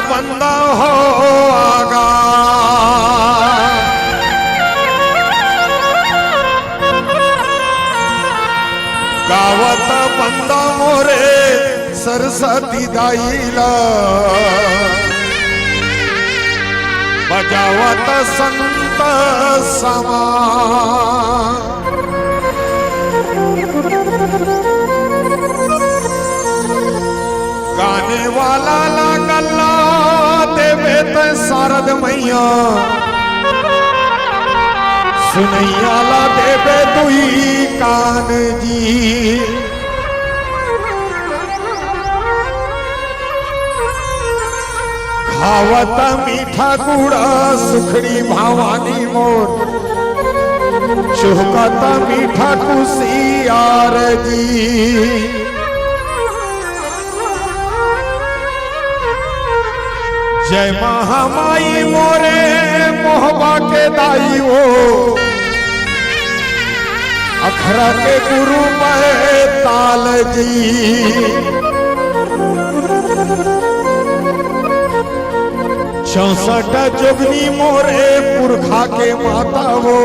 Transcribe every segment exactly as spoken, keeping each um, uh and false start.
बंदा हो आगा। गावत बंदा मोरे सरस्वती दाई ला, बजावत संत समा। गाने वाला ला गल्ला देबे तैं शारद मैया, सुनैया ला देबे दुई कान जी। खावत मीठा गुड़ा सुखड़ी भवानी मोर, चुहकत मीठा कुसियार जी। जय महामाई मोरे मोहबा के दाई ओ, अखरा के गुरु मैं ताल जी। चौसठ जोगनी मोरे पुरखा के माता हो,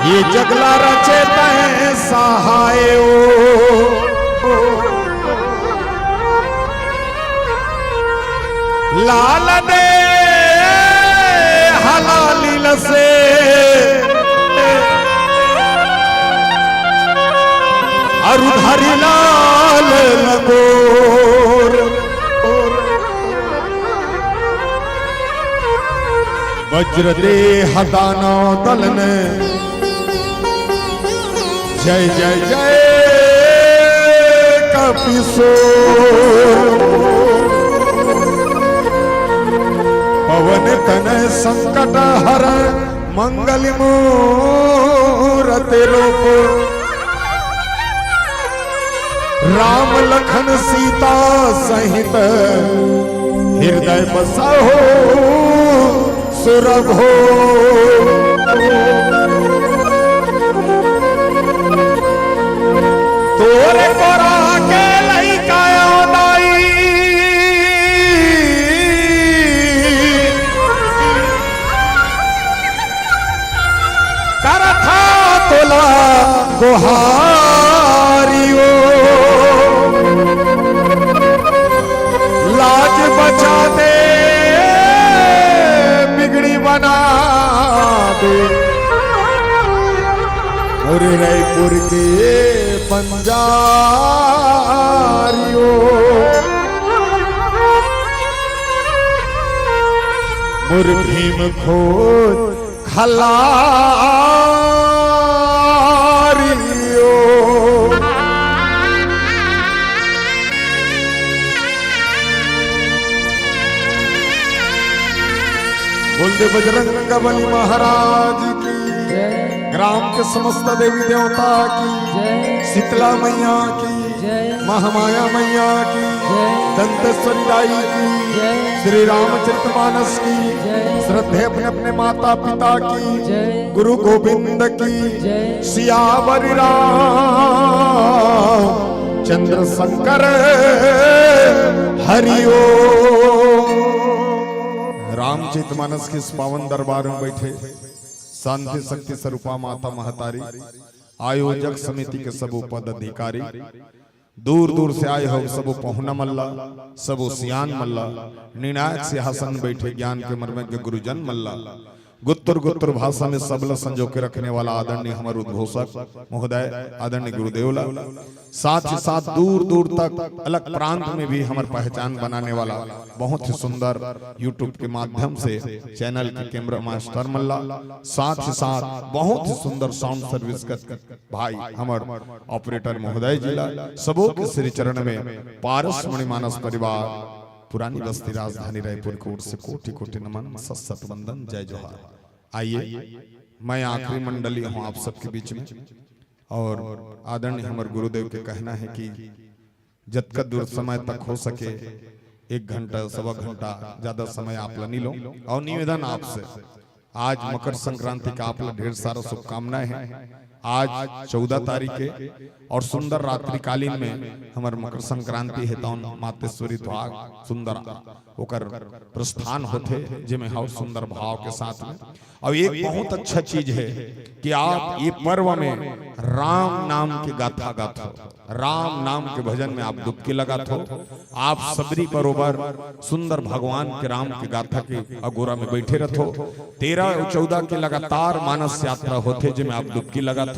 ये जगला रचे तैं सहाय ओ। लाल दे हलाली लसे अरु धरी लाल लंगोर। वज्र देह दानव दलन जय जय जय कपिसोर। पवन तनय संकट हर मंगल मूरत रूप। राम लखन सीता सहित हृदय बसहु सुरभो। तोरे कोरा के लइका ओ दाई, करथा तोला गोहारी ओ। लाज बचा दे, बिगड़ी बना दे, मोरे रायपुर के बंजारी ओ। मोर भीम खोज खलारी ओ। बोल दे बजरंग बली महाराज की, जय। ग्राम के समस्त देवी देवता की, जय। शीतला मैया की, जय। महामाया मैया की, जय। दंतेश्वरी दाई की, जय। श्री रामचरितमानस की, जय। श्रद्धे अपने अपने माता पिता की, जय। गुरु गोविंद की, जय। सियावर राम चंद्र शंकर हरि ओम। रामचरितमानस के इस पावन दरबार में बैठे शांति शक्ति स्वरूपा माता महतारी, आयोजक समिति के सबो पदाधिकारी, दूर दूर से आए हो सबो पहुना मल्ला, सबो सियान मल्ला, निर्णायक सिंहासन में बैठे ज्ञान के मर्मज्ञ गुरुजन मल्ला, गुत्तुर गुत्तुर भाषा में सबला संजो के रखने वाला आदरणीय हमर उद्घोषक महोदय आदरणीय गुरुदेव ला, साथ ही साथ दूर दूर तक अलग प्रांत में भी हमर पहचान बनाने वाला बहुत ही सुंदर YouTube के माध्यम से चैनल के कैमरा मास्टर मल्ला, साथ ही साथ बहुत ही सुंदर साउंड सर्विस का भाई हमर ऑपरेटर महोदय जी ला, सबो के श्री चरण में पारस मणिमानस परिवार पुरानी बस्ती राजधानी रायपुर की ओर से कोटि कोटि नमन, सत सत वंदन, जय जोहार। आइए, मैं आखिरी मंडली हूँ आप सबके बीच में, और आदरणीय हमर गुरुदेव के कहना है कि जतका दूर समय तक हो सके, एक घंटा, सवा घंटा, ज्यादा समय आप ला नी लो। और निवेदन आपसे, आज मकर संक्रांति का आप ला ढेर सारा शुभकामनाएं हैं। आज चौदह तारीख के और सुंदर रात्रिकालीन में हमर मकर संक्रांति हे, तौन मातेश्वरी ध्वाग सुंदर ओकर प्रस्थान होथे, जेमे और सुंदर भाव के साथ में। और एक बहुत अच्छा चीज है कि आप ये पर्व में राम नाम के गाथा गाथो, राम नाम के भजन में आप डुबकी लगाथो। आप सबरी बरोबर सुंदर भगवान के राम के गाथा के अगोरा में बैठे रथो। तेरह और चौदह के लगातार मानस यात्रा होथे, जेमे आप डुबकी लगाथो।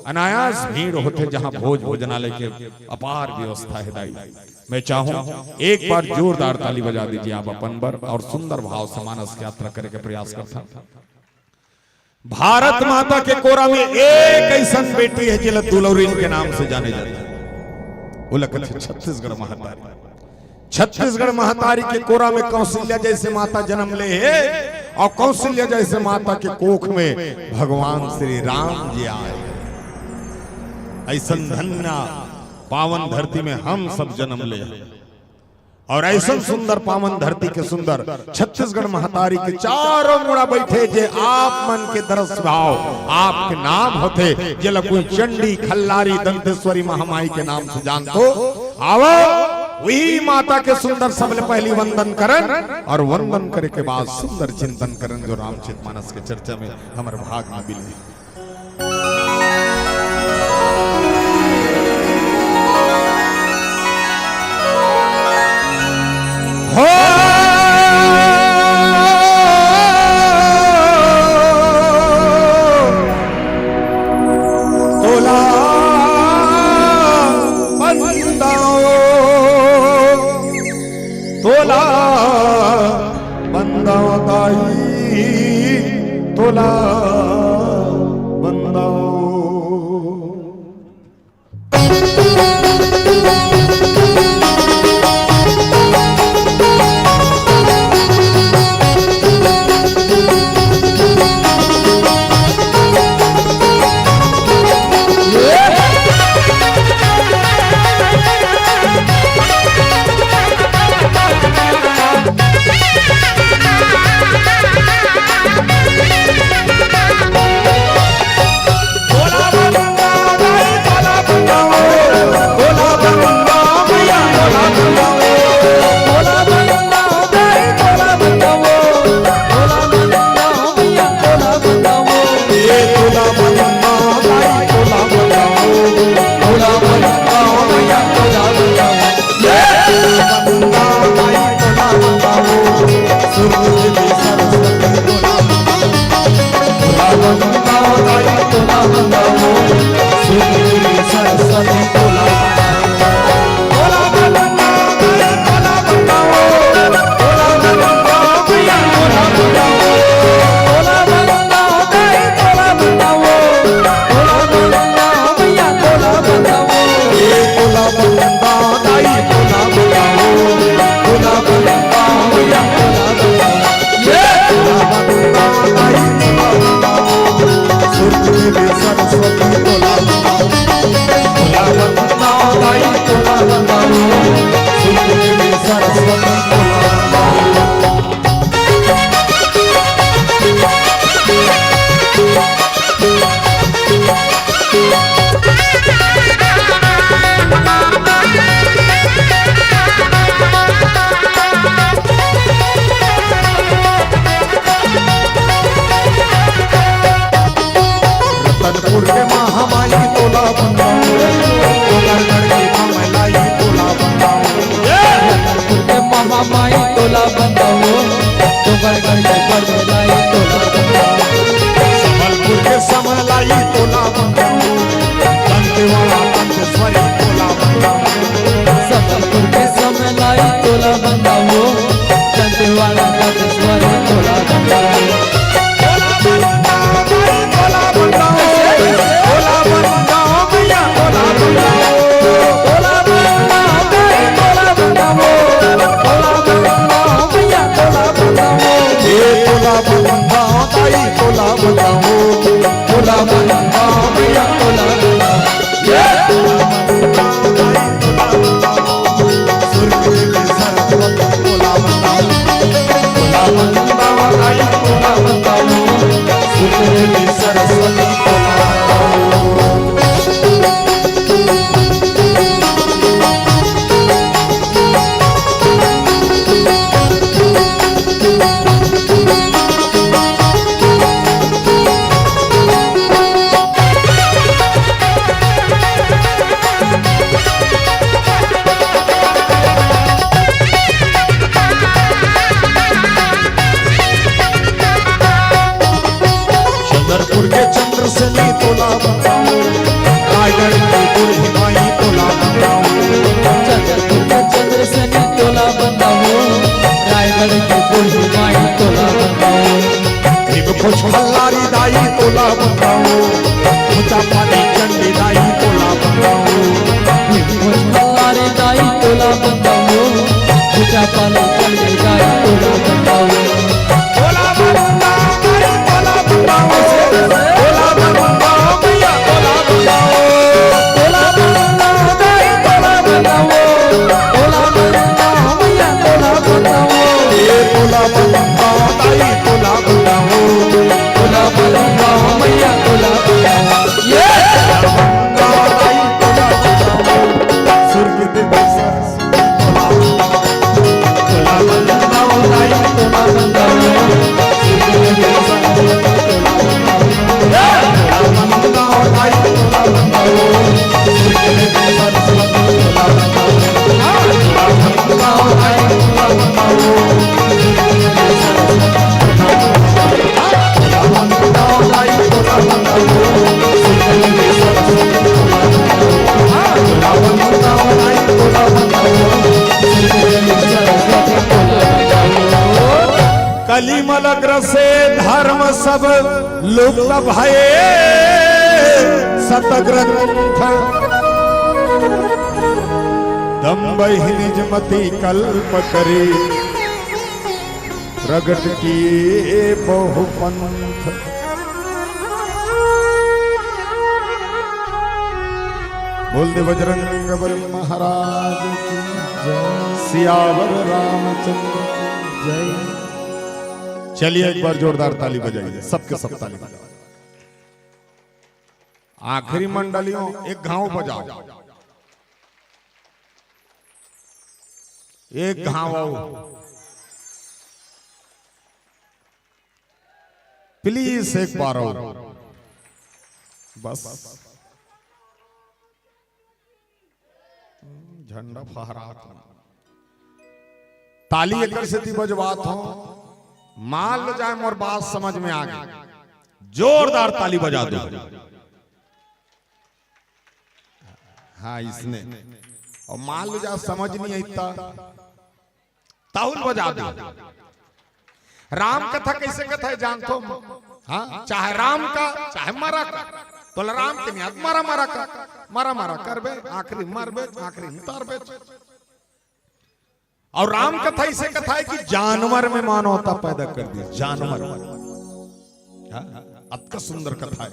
अनायास भीड़ होथे, जहां भोज भोजनालय के अपार व्यवस्था है दाई। मैं चाहूं एक बार जोरदार ताली बजा दीजिए आप अपन बर और सुंदर भाव से मानस यात्रा करे के प्रयास करथा। भारत माता के कोरा में एक ऐसन बेटी है, जेला दुलौरिन के नाम से जाने जाथे। वो लखत छत्तीसगढ़ महतारी। छत्तीसगढ़ महतारी के कोरा में कौशल्या जैसे माता जन्म ले हे और कौशल्या जैसे माता के कोख में भगवान श्री राम जी आए। ऐसन धन्य पावन धरती में हम सब जन्म ले हे। और ऐसन सुंदर पावन धरती के सुंदर छत्तीसगढ़ महतारी के चारों मुड़ा बैठे, जे आप मन के दरस भाव, आपके नाम होथे, जेला कोई चंडी, खल्लारी, दंतेश्वरी महामाई के नाम से जानथो। आवो, वही माता के सुंदर सबले पहली वंदन करन और वंदन करे के बाद सुंदर चिंतन करन, जो रामचरित मानस के चर्चा में हमर भाग में मिले। हो तोला बंदाओ, तोला बंदाओ दाई, तोला बंदाओ। रतनपुर के महामाई तोला बंदाओ, डोंगरगढ़ के कमलाई तोला बंदाओ। रतनपुर के महामाई तोला बंदाओ, डोंगरगढ़ के कमलाई तोला बंदाओ। संबलपुर के समलाई तोला बंदाओ, दंतेवाड़ा दंतेश्वरी तोला बंदाओ। संबलपुर के समलाई तोला बंदाओ, दंतेवाड़ा दंतेश्वरी तोला बंदाओ। के चंद्रसेनी तोला बताओ, रायगढ़ के बूढ़ी माई तोला बताओ। चंद्रपुर के चंद्रसेनी तोला बताओ, रायगढ़ के बूढ़ी माई तोला बताओ। भीम खोज भल्लारी दाई तोला बताओ, ऊंचा पानी चंडी दाई तोला बताओ। भीम खोज भल्लारी दाई तोला बताओ, ऊंचा पानी चंडी दाई तोला बताओ। तोला बताओ, तोला बताओ, तोला बताओ, भैया, तोला बताओ। तोला बताओ, दाई, तोला बताओ। तोला बताओ, भैया, तोला बताओ। ये तोला बताओ, दाई, तोला बताओ। तोला बताओ, भैया, तोला बताओ। ये तोला बताओ, दाई, तोला बताओ। सुर के देवी सरस्वती। कली मल ग्रसे धर्म सब लुप्त भये, सत ग्रंथ दम्बहि निज मति कल्प करी, प्रगट किए बहु पंथ। बोल दे बजरंग बली महाराज की जय, सियावर रामचंद्र की जय। चलिए, एक बार जोरदार ताली बजाइए, सबके सब ताली बजाओ। आखिरी मंडलियों, एक घाव बजाओ, एक घाव आओ। प्लीज, एक बार और। बस। झंडा फहरात हूं। ताली एकर सेती बजवात हूं। मान लो जाए मोर बात समझ में आ गई। जोरदार ताली बजा दो। हाँ, इसने। और मान लो जाए समझ नहीं आई ता ताहुल बजा दो। राम कथा कैसे कथा है जानथो? हाँ, चाहे राम का, चाहे मरा का। तोला राम के नियत मरा मरा का, मरा मरा करबे, आखिरी मरबे, आखिरी उतारबे। और राम कथा ऐसे कथा है कि जानवर में मानवता पैदा कर दी, जानवर। हाँ? अतका सुंदर कथा है।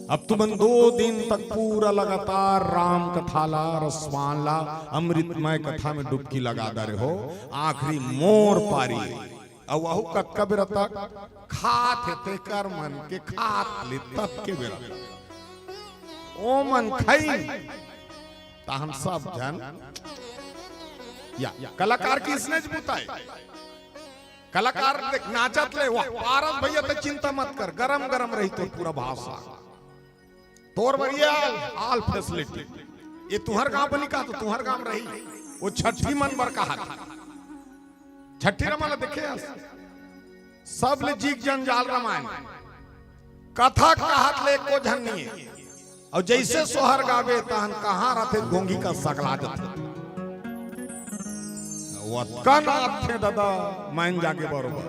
अब तुमन दो दिन तक पूरा लगातार राम कथा ला, रसवान ला, अमृतमय कथा में डुबकी लगा दे रहे हो। आखिरी मोर पारी है। अउ वहू कतका बेरा तक? खात हे तेकर मन के खात ले तब के बेरा तक। ओ मन खाई तहन सब झन या कलाकार किसने ज बुताए। कलाकार देख नाचत ले, वाह, पारस भैया, ते चिंता मत कर, गरम गरम रही तोर पूरा भाषा, तोर बर ये all, all facility। ये तुहर गांव बनी का तो तुहर गांव रही, वो छठी मन बर कहा था। छठी रमा ला देखे हस? सब ले जीक जंजाल रमायन। कथा कहत ले एको झन नहीं है। अउ जइसे सोहर गाबे, तहन कहाँ रथे, गोंगी का सकला जथे। वतका नाचथे दादा, माइन जाके बरोबर।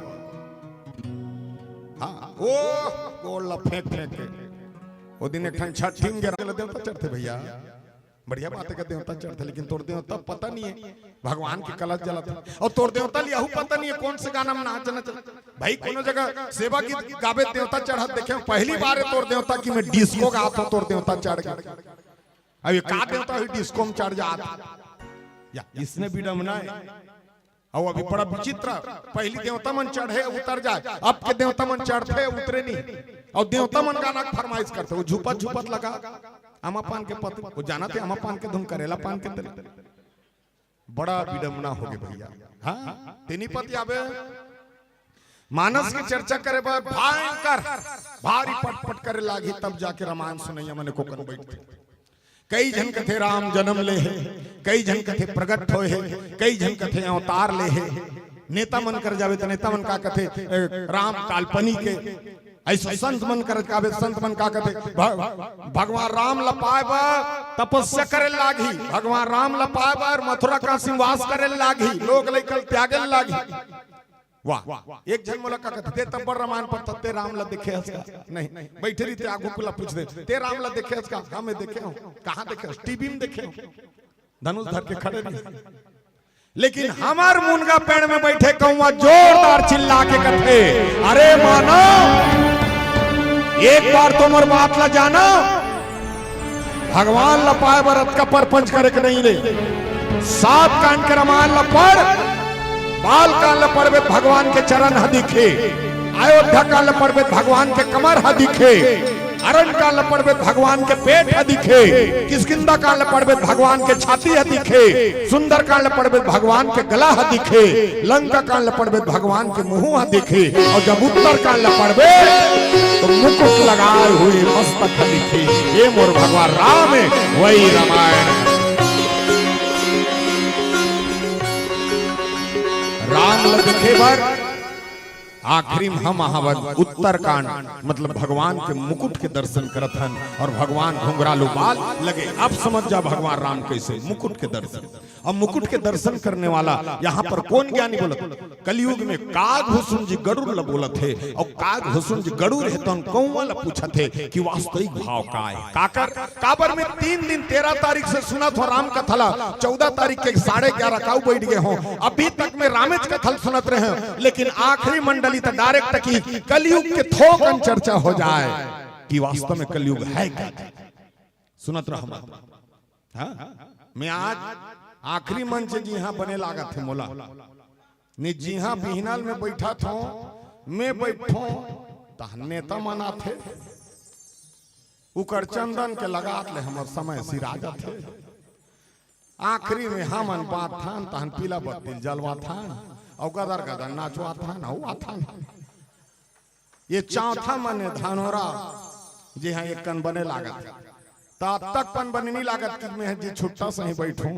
हाँ, ओ गोड़ ला फेंक फेंक के। ओ दिन एक ठन छठी में गे राम ला देवता चढ़थे भैया। बढ़िया बात है कि देवता चढ़थे, लेकिन तोर देवता पता नहीं है, भगवान के कलश जलत है। अउ तोर देवता ले अहू पता नहीं है कौन से गाना में नाचना चल। भाई, कोनो जगह सेवा गीत गाबे, देवता चढ़त देखे, पहली बार है तोर देवता कि मैं डिस्को गात हूँ, तोर देवता चढ़ गया। अब ये का देवता हुई डिस्को में चढ़ जात? या इसने विडम्बना है। अउ अभी बड़ा विचित्र, पहली देवता मन चढ़े उतर जाए, अब के देवता मन चढ़थे उतरे नहीं। अउ देवता मन गाना के फरमाइश करथे, वो झुपत झुपत लगा, अमा पान के पत, वो जानथे अमा पान के धुन, करेला पान के तेल। बड़ा विडम्बना हो गे भैया। हाँ, तेनी पति आबे मानस के चर्चा करे बर भयंकर भारी पटपट करे लागी, तब जाके रामायण सुनैया मन एको कन बैठथे। कई झन कथे राम जन्म ले हे, कई झन कथे प्रगट होए हे, कई झन कथे अवतार ले हे। नेता मन कर जाबे त नेता मन का कथे, ए, राम काल्पनिक हे। ऐसे संत मन करत काबे, संत मन का कहते, भ-, भगवान राम ल पाए बर तपस्या करे लागही, भगवान राम ल पाए बर मथुरा काशी वास करे लागही, लोग लइका ल त्यागे लागही। वाह, एक झन मोला का कहते, "ते तब बड़ रामायण पढ़थस, ते राम ल देखे हस का?" नहीं, बैठे रहिथे, आगू कुला पूछ दे, "ते राम ल देखे हस का?" "हाँ, मैं देखे हूँ।" "कहाँ देखे हस?" "टीवी में देखे हूँ।" धनुष धर के खड़े रहिथे। लेकिन हमर मुनगा पेड़ में बैठे कौवा जोरदार चिल्ला के कथे, "अरे मानव, एक बार तो मोर बात ला जाना, भगवान ला पाए बर अतका परपंच करे के नहीं ले। सात कांड के रामायण ला पढ़, बाल कांड ला पढ़बे त भगवान के चरण ह दिखे, अयोध्या कांड ला पढ़बे त भगवान के कमर ह दिखे, अरण्य कांड ला पढ़बे त भगवान के पेट ह दिखे, किष्किंधा कांड ला पढ़बे त भगवान के छाती ह दिखे, सुंदर कांड ला पढ़बे त भगवान के गला ह दिखे, लंका कांड ला पढ़बे त भगवान के मुंह ह दिखे, अउ जब उत्तर कांड ला पढ़बे त मुकुट लगाए हुए मस्तक ह दिखे। ये मोर भगवान राम हे, वही रामायण हे। राम ल देखे बर आखिरी में हम हावन उत्तरकांड, मतलब भगवान के मुकुट के दर्शन करत हन अउ भगवान घुंघरालू बाल लगे। अब समझ जा भगवान राम कैसे मुकुट के दर्शन। अब मुकुट के दर्शन करने वाला यहाँ पर कौन ज्ञानी बोलत? कलयुग में काग हुसुन जी गरुड़ ल बोलत हे, अउ काग हुसुन जी गरुड़ हे तौन कौवा ल पूछत हे कि वास्तविक भाव का हे, काकर काबर में तीन दिन, तेरह तारीख से सुनत हों राम कथा ला, चौदह तारीख के साढ़े ग्यारह काऊ बैठ गे हों, अभी तक में रामेच कथा ल सुनत रहे हों, लेकिन आखिरी मंडली त direct की कलयुग के थोकन चर्चा हो जाए कि वास्तव में कलयुग हे का। सुनत रह मत। हाँ? मैं आज आखिरी मंच जिहां बने लागत हे मोला। नहीं जिहां बिहनल में बैठत हों, मैं बैठों, तहन नेता मन आथे। उकर चंदन के लगात ले हमर समय सिरा जाथे। आखिरी में हमन बांचथन, तहन पीला बत्ती ल जलवाथन, अउ गदर गदर नाचवाथन, अउ आथन। ये चौथा मने धनोरा, जिहां एक कन बने लागत हे। त तक पन बने नहीं लागत कि मैं जी छुट्टा सही बैठूं।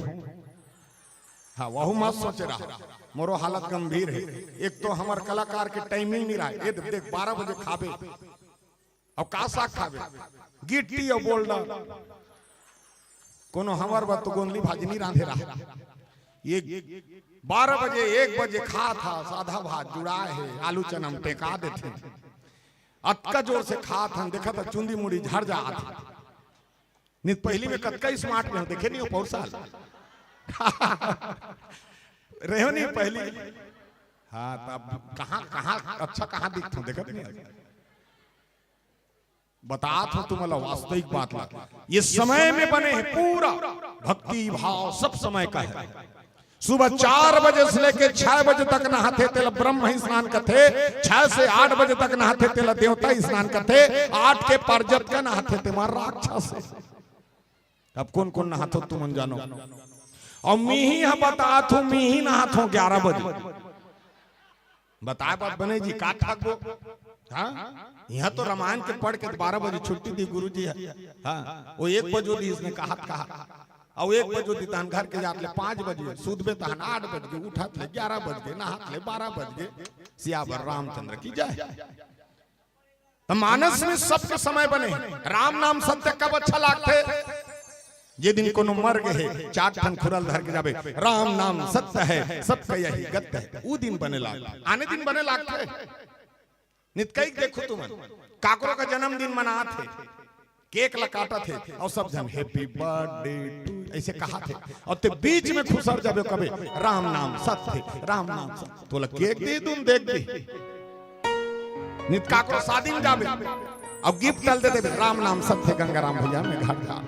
हाँ, वहू मत सोचे रहा, मोरो हालत गंभीर हे। एक तो हमर कलाकार के timing नहीं रहा। ये देख, बारह बजे खाबे, अब का साग खाबे? गिट्टी अउ बोल्डर। कोनो हमर बर तो गोंदली भाजी नहीं रांधे रहा। ये बारह बजे, एक बजे खात हस, सादा भात जुड़ाए हे, आलू चना में टेका देथे। अतका जोर से खात हन, देखत हस चुंदी मुड़ी झर जात हे। नित पहिली में कतका smart रहे हों, देखे नहीं हों पौर साल। रहे हों नहीं पहिली। हाँ, तब कहाँ, कहाँ अच्छा कहाँ दिखत हों, देखत नहीं। बतात हों तुमला वास्तविक बात ला। ये समय में बने हे पूरा भक्ति भाव, सब समय का हे। सुबह चार बजे से लेके छह बजे तक नहाथे, तेला ब्रह्म स्नान कथे। छह से आठ बजे तक नहाथे, तेला देवता स्नान कथे। आठ के पार जतका नहाथे, तेमा राक्षस हे। अब कोन कोन नहाथो तुमन जानो। अउ मिही ह बतात हों, मिही नहाथों ग्यारह बजे। बताए बात बने जी, का थकबो? हाँ? यहाँ तो रामायण के पढ़ के बारह बजे छुट्टी दी गुरुजी ह। हाँ, वो एक बजे दिस ने कहत कहा। अउ एक बजे दी तहन घर के जात ले पाँच बजे, सुतबे तहन आठ बजे, उठत ले ग्यारह बजे, नहात ले बारह बजे। सियावर रामचंद्र की जय। त मानस में सबके समय बने। राम नाम सत्य कब अच्छा लागथे? जे दिन कोनो मर गे हे, चार ठन खुरल धर के जाबे, "राम नाम सत्य हे, सबका यही गत्य हे," ऊ दिन बने लागथे। आने दिन बने लागथे? नित कई देखो तुमन, काकरो का जन्मदिन मनात हे, cake ला काटत हे, अउ सब झन "Happy birthday to" अइसे कहत हे, अउ ते बीच में खुसर जाबे, कबे, "राम नाम सत्य हे, राम नाम सत्य।" तोला cake दे दूं, देख दे। नित काकरो शादी में जाबे, अउ gift ल दे देबे, "राम नाम सत्य हे, गंगाराम भैया मैं घर जा।"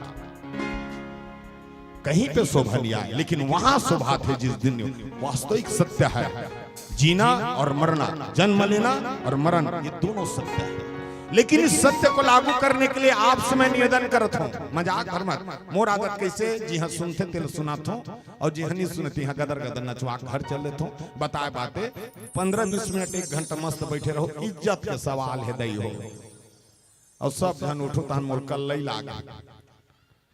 कहीं पे शोभा नहीं आए, लेकिन वहां शोभा थे जिस दिन वास्तविक सत्य है जीना और मरना, जन्म लेना और मरण, ये दोनों सत्य है। लेकिन इस सत्य को लागू करने के लिए आपसे मैं निवेदन करत हों, मजाक भर मत, मोर आदत कैसे, जिहां सुनथे तेला सुनाथों, अउ जिहां नहीं सुनथे, तिहां गदर गदर नचवा के घर चल देथों। बताए बाते, पन्द्रह बीस मिनट, एक घंटा मस्त बैठे रहो, इज्जत के सवाल हे दई हो। अउ सब झन उठो, तहन मोर कल्लई लागे।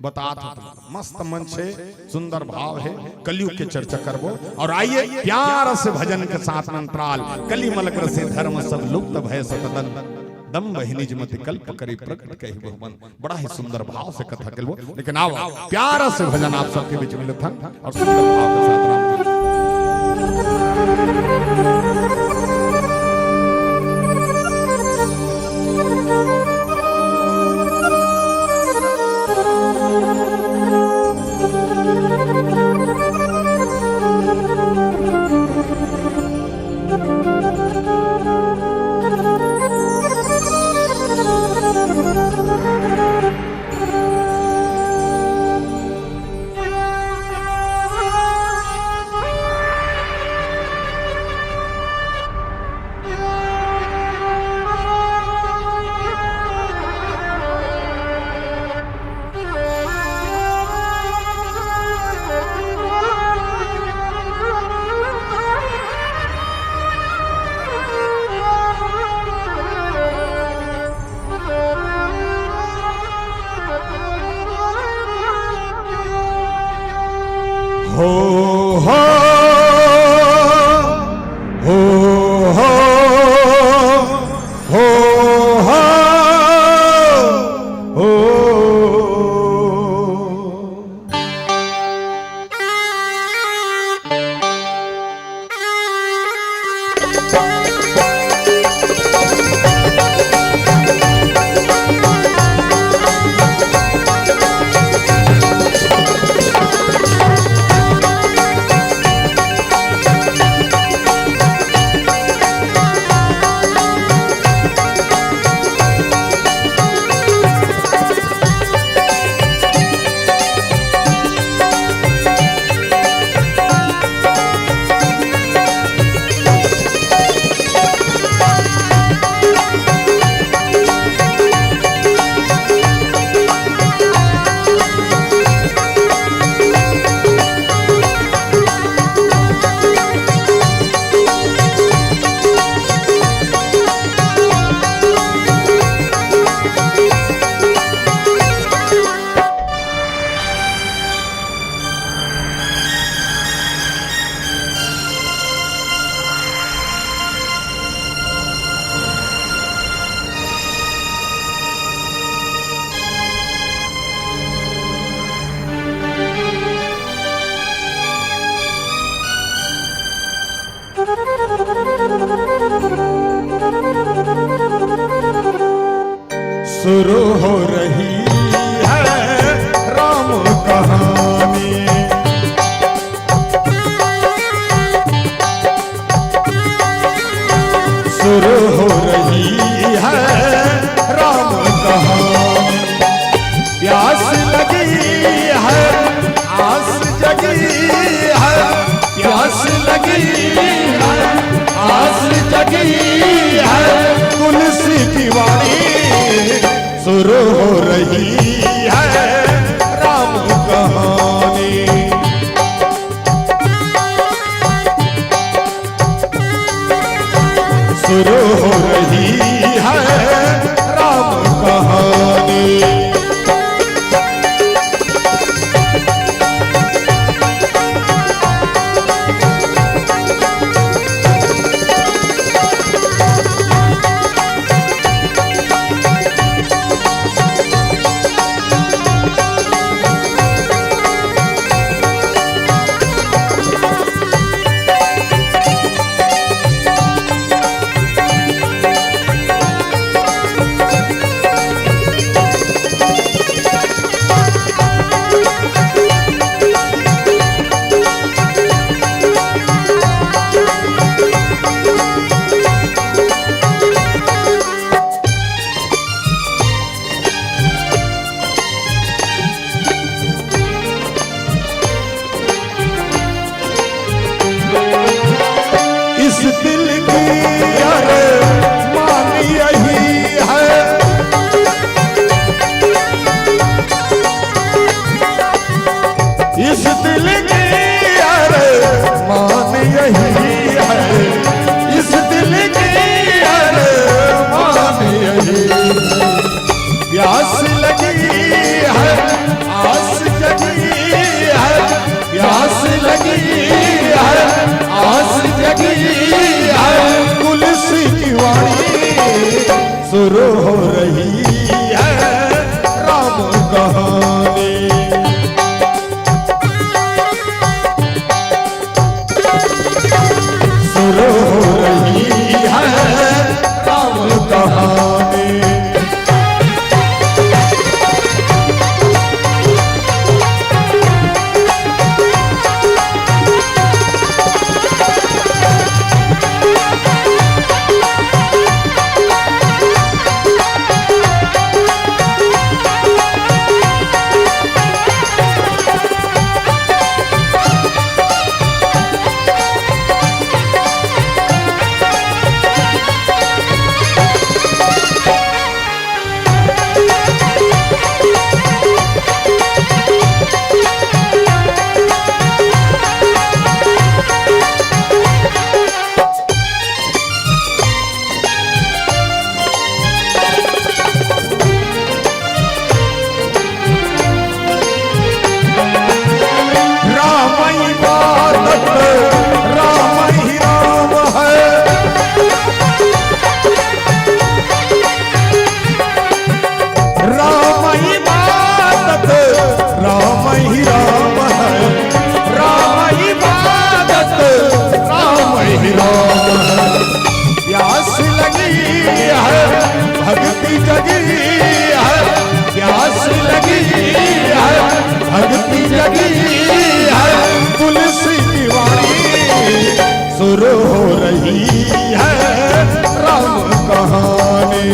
बतात हों तुमन, मस्त मंच हे, सुंदर भाव हे, कलयुग के चर्चा करबो। अउ आइए, प्यार से भजन के साथ में अंतराल, कलि मल ग्रसे धर्म सब लुप्त भए सतदन। तम बहिनी जमति कल्प करी प्रकट कहि बहुमन। बड़ा ही सुंदर भाव से कथा केलबो। लेकिन आओ, प्यारा से भजन आप सबके बीच में लेथन और सुंदर भाव के साथ राम हो, हो, हो, हो, हो, हो, हो। शुरू हो रही है राम कहानी, शुरू हो रही है राम कहानी। प्यास लगी है, आस जगी है, प्यास लगी है, आस जगी है, तुलसी की वाणी शुरू हो रही है राम कहानी। शुरू हो रही है राम कहानी। शुरू हो रही है राम कहानी। शुरू हो रही है राम कहानी। राम इबादत, राम ही राम है। राम इबादत, राम ही राम है। राम इबादत, राम ही राम है। प्यास लगी है, भक्ति जगी है, प्यास लगी है, भक्ति जगी है, तुलसी की वाणी शुरू हो रही है राम कहानी।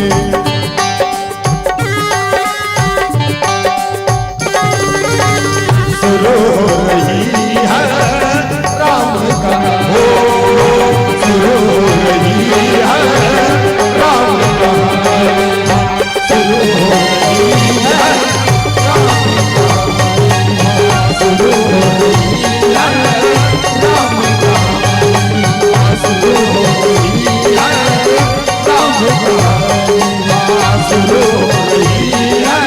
शुरू हो रही है राम कहानी। शुरू हो रही है राम कहानी। शुरू हो रही है राम कहानी। शुरू हो रही है राम कहानी। शुरू हो रही है राम कहानी। शुरू हो रही है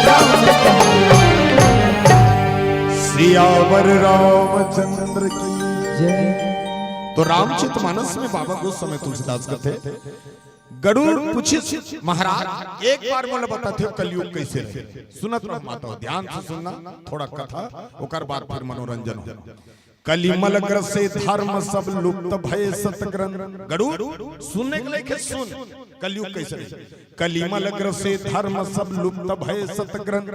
राम कहानी। सियावर रामचंद्र की जय। तो रामचरित मानस में बाबा गोस्वामी तुलसीदास कथे, गरुड़ पूछिस, महाराज, एक बार मोला बताथे, कलयुग कैसे रहे? सुनत रहो माता हो, ध्यान से सुनना, थोड़ा कथा, ओकर बाद फिर मनोरंजन हो। कलिमल ग्रसे धर्म सब लुप्त भय सत ग्रंथ। गरुड़, सुनने के लायक है, सुन, कलयुग कैसे रहे। कलिमल ग्रसे धर्म सब लुप्त भय सत ग्रंथ।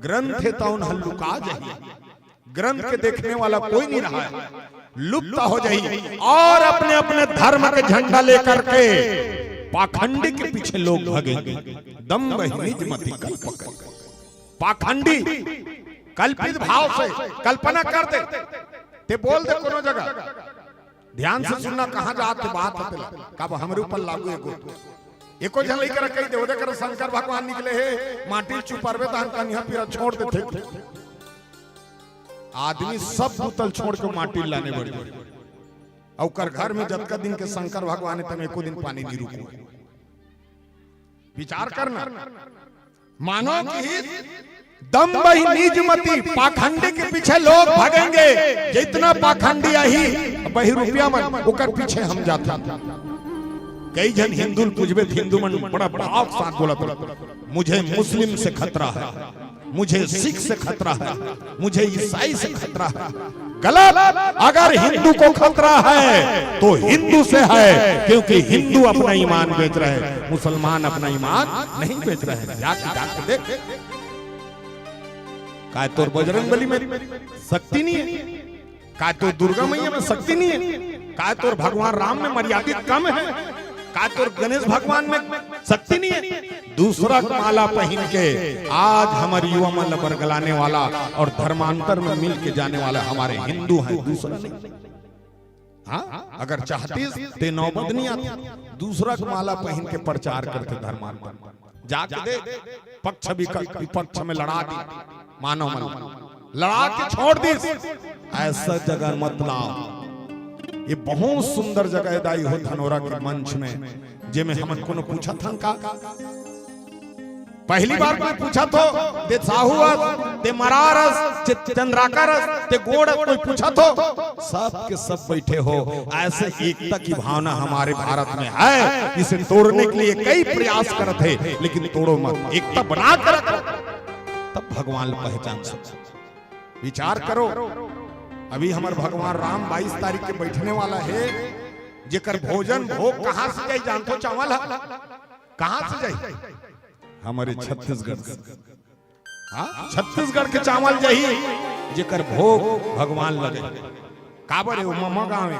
ग्रंथ हे तौन ह लुका जाही। ग्रंथ के देखने वाला कोई नहीं रहा है, लुप्त हो जाही। और अपने अपने धर्म के झंडा लेकर के पाखंडी के पीछे लोग भगेंगे। दम्भ ही निज मति कल्प कर। पाखंडी, कल्पित भाव से कल्पना कर दे, ते बोल दे कोनो जगह। ध्यान से सुनना, कहाँ जात हे बात हे तेला, कब हमरे ऊपर लागू एको। एको झन लइका कहि दे, ओदे कर शंकर भगवान निकले हे, माटी चुपरबे तहन कनिहा पीरा छोड़ देथे। आदमी सब बुतल छोड़ के माटी लाने बढ़ जाए। अउ ओकर घर में जतका दिन के शंकर भगवान हे, तमे एको दिन पानी नहीं रुको। विचार करना। मानो कि दम्भ ही निज मति, पाखंडी के पीछे लोग भगेंगे। जितना पाखंडी आही, बहिरूपिया मन, ओकर पीछे हम जाथन। कई झन हिंदू ल पूछबे, हिंदू मन बड़ा भाव के साथ बोलत रहे, "मुझे मुस्लिम से खतरा है, मुझे सिख से खतरा है, मुझे ईसाई से खतरा है।" गलत। अगर हिंदू को खतरा है तो हिंदू से है, क्योंकि हिंदू अपना ईमान बेच रहे हैं, मुसलमान अपना ईमान नहीं बेच रहे हैं। जाके, जाके देख, काय तोर बजरंग बली में शक्ति नहीं है? काय तोर दुर्गा मैया में शक्ति नहीं है? काय तोर भगवान राम में मर्यादित कम है? काय तोर गणेश भगवान में शक्ति नहीं है? दूसरा के माला पहिन के आज हमर युवा मन ल बरगलाने वाला और धर्मांतर में मिल के जाने वाला हमारे हिंदू हैं, दूसरा नहीं। हाँ, अगर चाहतीस ते नौबत नहीं आती, दूसरा के माला पहिन के प्रचार करते धर्मांतर। जाके दे, पक्ष विक-, विपक्ष में लड़ा दी, मानव मन लड़ा के छोड़ दी। ऐसा जगह मत लाओ। ये बहुत सुंदर जगह हे दाई हो, धनोरा के मंच में, जेमे हमन कोनो पूछत हन का? पहली बार कोई पूछा तो, ते साहू अस, ते मरार अस, च-, चंद्राकर अस, ते गोंड़ अस, कोई पूछा तो, सब के सब बैठे हो। ऐसे एकता की भावना हमारे भारत में है, इसे तोड़ने के लिए कई प्रयास करत हे, लेकिन तोड़ो मत, एकता बना कर रखो, तब भगवान ल पहचान सकते। विचार करो, अभी हमर भगवान राम बाईस तारीख के बैठने वाला हे, जेकर भोजन भोग कहाँ से जाही जानथो? चावल ह कहाँ से जाही? हमरे छत्तीसगढ़ से। हाँ, छत्तीसगढ़ के चावल जाही, जेकर भोग भगवान लगे। काबर हे, वो ममा गाँव हे।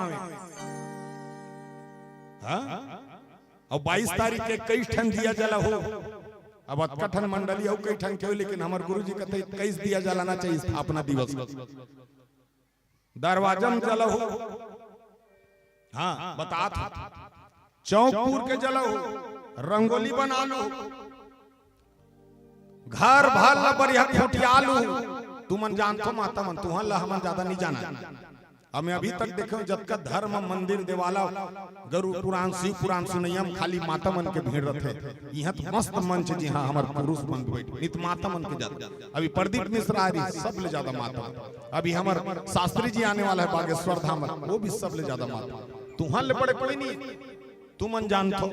हाँ? अउ बाईस तारीख के इक्कीस ठन दिया जला हो। अब अतका ठन मंडली अउ कई ठन के हो, लेकिन हमर गुरुजी कथे इक्कीस दिया जलाना चाहिए स्थापना दिवस। दरवाजा में जला हो। हाँ, बतात हो। चौक पूर के जला हो, रंगोली बना लो, घर भर ला बढ़िया खुटिया लो। तुमन जानथो माता मन, तुहन ला हमन ज्यादा नहीं जाना। अब मैं अभी तक देखे हूँ, जतका धर्म मंदिर देवाला, गरुड़ पुराण, शिव पुराण सुनैया में खाली माता मन के भीड़ रथे। इहाँ तो मस्त मंच, जिहाँ हमर पुरुष मन बैठ, नित माता मन के ज्यादा। अभी प्रदीप मिश्रा आ रही, सब ले ज्यादा माता। अभी हमर शास्त्री जी आने वाला है बागेश्वर धाम, वो भी सब ले ज्यादा माता। तुहन ले बड़े कोई नहीं, तुमन जानथो।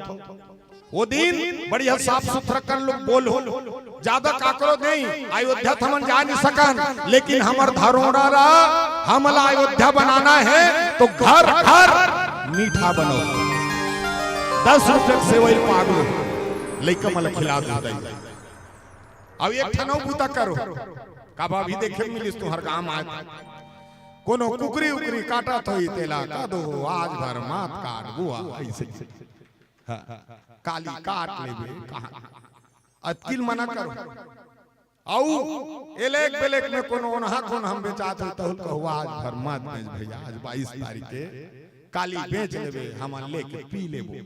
वो दिन बढ़िया साफ सुथरा कर लो, बोलो, ज्यादा काकरो नहीं। अयोध्या त हमन जा नहीं सकन, लेकिन हमर धरोहर ला, हमला अयोध्या बनाना है तो घर घर मीठा बनो। दस रुपया के सेवई पाग लो, लइका मन ल खिला दो दाई। अब एक ठन अउ बूता करो, काबर अभी देखे मिलिस तुहर गांव आय, कोनो कुकरी उकरी काटत होही तेला कह दो, आज भर मत काट बुआ, ऐसे। हाँ, काली काट लेबे, कहाँ? अतकिल मना करो। अउ एलेक बेलेक में कोनो ओनहा कोन हम बेचात हो, तहुल कहू, आज भर मत बेच भैया, आज बाईस तारीख के काली बेच लेबे, हमन लेके पी लेबो।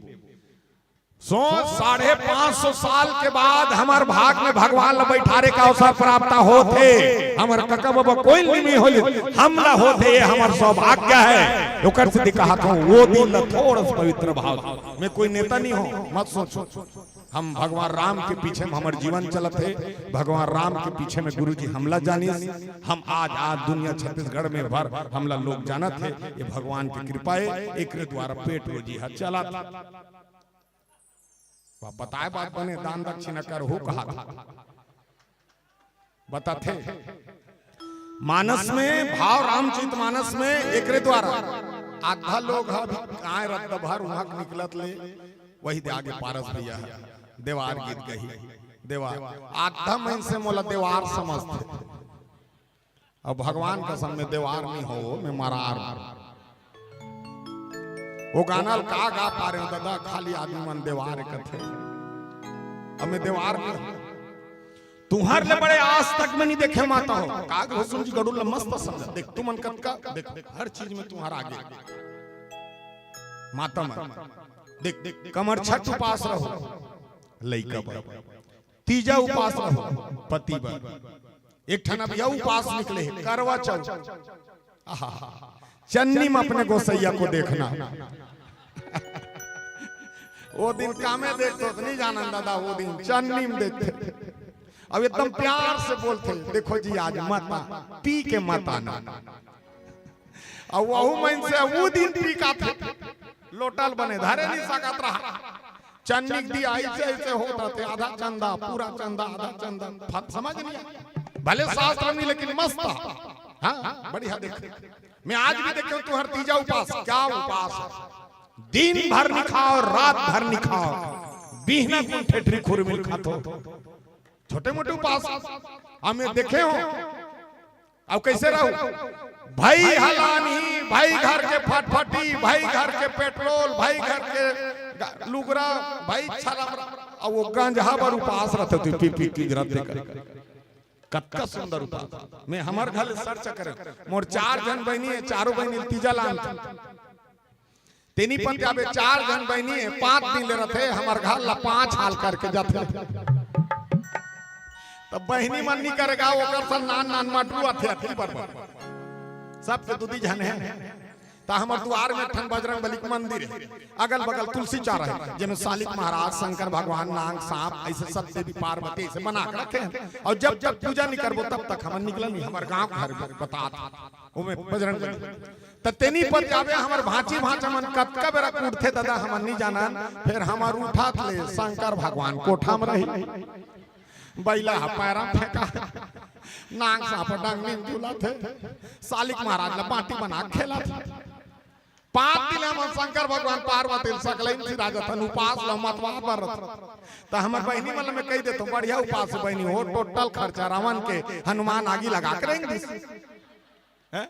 सोच, साढ़े पाँच सौ साल के बाद हमर भाग में भगवान ल बैठारे का अवसर प्राप्त होथे। हमर कका बाबा कोई निमी होले, हमला होथे, ये हमर सौभाग्य है। ओकर सेती कहत हूँ, वो दिन ल थोड़ा सा पवित्र भाव, मैं कोई नेता नहीं हूँ, मत सोचो। हम भगवान राम के पीछे में हमर जीवन चलत हे, भगवान राम के पीछे में गुरुजी हमला जानिस। हम आज, आज दुनिया छत्तीसगढ़ में भर हमला लोग जानत हे, ये भगवान की कृपा हे, एकरे द्वारा पेट रोजी ह चलत। वाह, बताए बात बने, दान दक्षिणा करहू कहा था। बताथे। मानस में, भाव रामचरित मानस में एकरे द्वारा आधा लोग ह अभी काय रद्द भर उहाँ के निकलत ले, वही दे आगे पारस भैया ह, देवार गीत गही, देवार। आधा मन से मोला देवार समझथे। अब भगवान कसम में देवार नहीं हो, मैं मरार। वो गाना ल का गा पा रहे हो दादा, खाली आदमी मन देवार कथे। अब मैं देवार नहीं हो। तुहर ले बड़े आज तक मैं नहीं देखे माता हो। काग भुसुन जी गरुड़ ल मस्त समझा। देख, तुमन कतका, देख, हर चीज में तुहर आगे। माता मन। देख, देख, कमरछठ उपास रहो। लइका बर। तीजा उपास रहो। पति बर। एक ठन अभी अउ उपास निकले हे, करवा चौथ। आहा, चन्नी में अपने गोसैया को देखना। वो दिन कामे देखते हो, नहीं जानन दादा, वो दिन चन्नी में देखते। अब एकदम प्यार से बोलते, "देखो जी, आज मत आ, पी के मत आना।" अउ वहू मन से वो दिन पी का थे, लोटा ल बने धरे नहीं सकत रहा। चन्नी के दिया ऐसे ऐसे होत रथे, आधा चंदा, पूरा चंदा, आधा चंदा, फत समझ नहीं आया। भले शास्त्र नहीं, लेकिन मस्त। हाँ, बढ़िया देख। मैं आज भी देखे हूँ तुहर तीजा उपास, क्या उपास है? दिन भर नहीं खाओ, रात भर नहीं खाओ, बिहना कुन ठेठरी खुरमी ल खाथो। छोटे मोटे उपास। अब मैं देखे हूँ, अब कैसे रहू? भाई हलानी, भाई घर के फटफटी, भाई घर के पेट्रोल, भाई घर के ग-, लुगरा, भाई छलम, अब वो गंजहा बर उपास रहते थे, पी पी की रहते कर। कतका सुंदर उपास। मैं हमर घर search करे, मोर चार झन बहिनी हे, चारों बहिनी तीजा लान। तेनी पति अबे चार झन बहिनी हे, पाँच दिन ले रथे, हमर घर ला पाँच हाल करके जाथे। तब बहिनी मन नहीं करेगा, ओकर सन नान नान मटरू आथे, अतकी बर बर। सबके दू दी झन हे। त हमर दुआर में एक ठन बजरंग बली के मंदिर हे, अगल बगल तुलसी चारा हे, जेमे सालिक महाराज, शंकर भगवान, नांग, सांप, अइसे सब देवी पार्वती अइसे बना के रखे हे। अउ जब जब पूजा नइ करबो तब तक हमन निकलन नइ, हमर गांव घर बतात ओमे बजरंग बली। त तेनी पर जाबे हमर भांची भांचा मन कतका बेरा कूटथे ददा हमन नइ जानन, फेर हमर उठत ले शंकर भगवान कोठा म रही, बइला ह पैरा म फेंका, नांग सांप डंग निंग झूलत हे, सालिक महाराज ला बांटी बना के खेलत हे। पांच दिन हमन शंकर भगवान पार्वती ल सकलइन सिराजत हन, उपास ल मतवा बरत। त हमर बहिनी मन ल मैं कहि देथंव, बढ़िया उपास हे बहिनी हो, टोटल खर्चा रावण के हनुमान आगी लगा के रेंग दिस। हैं?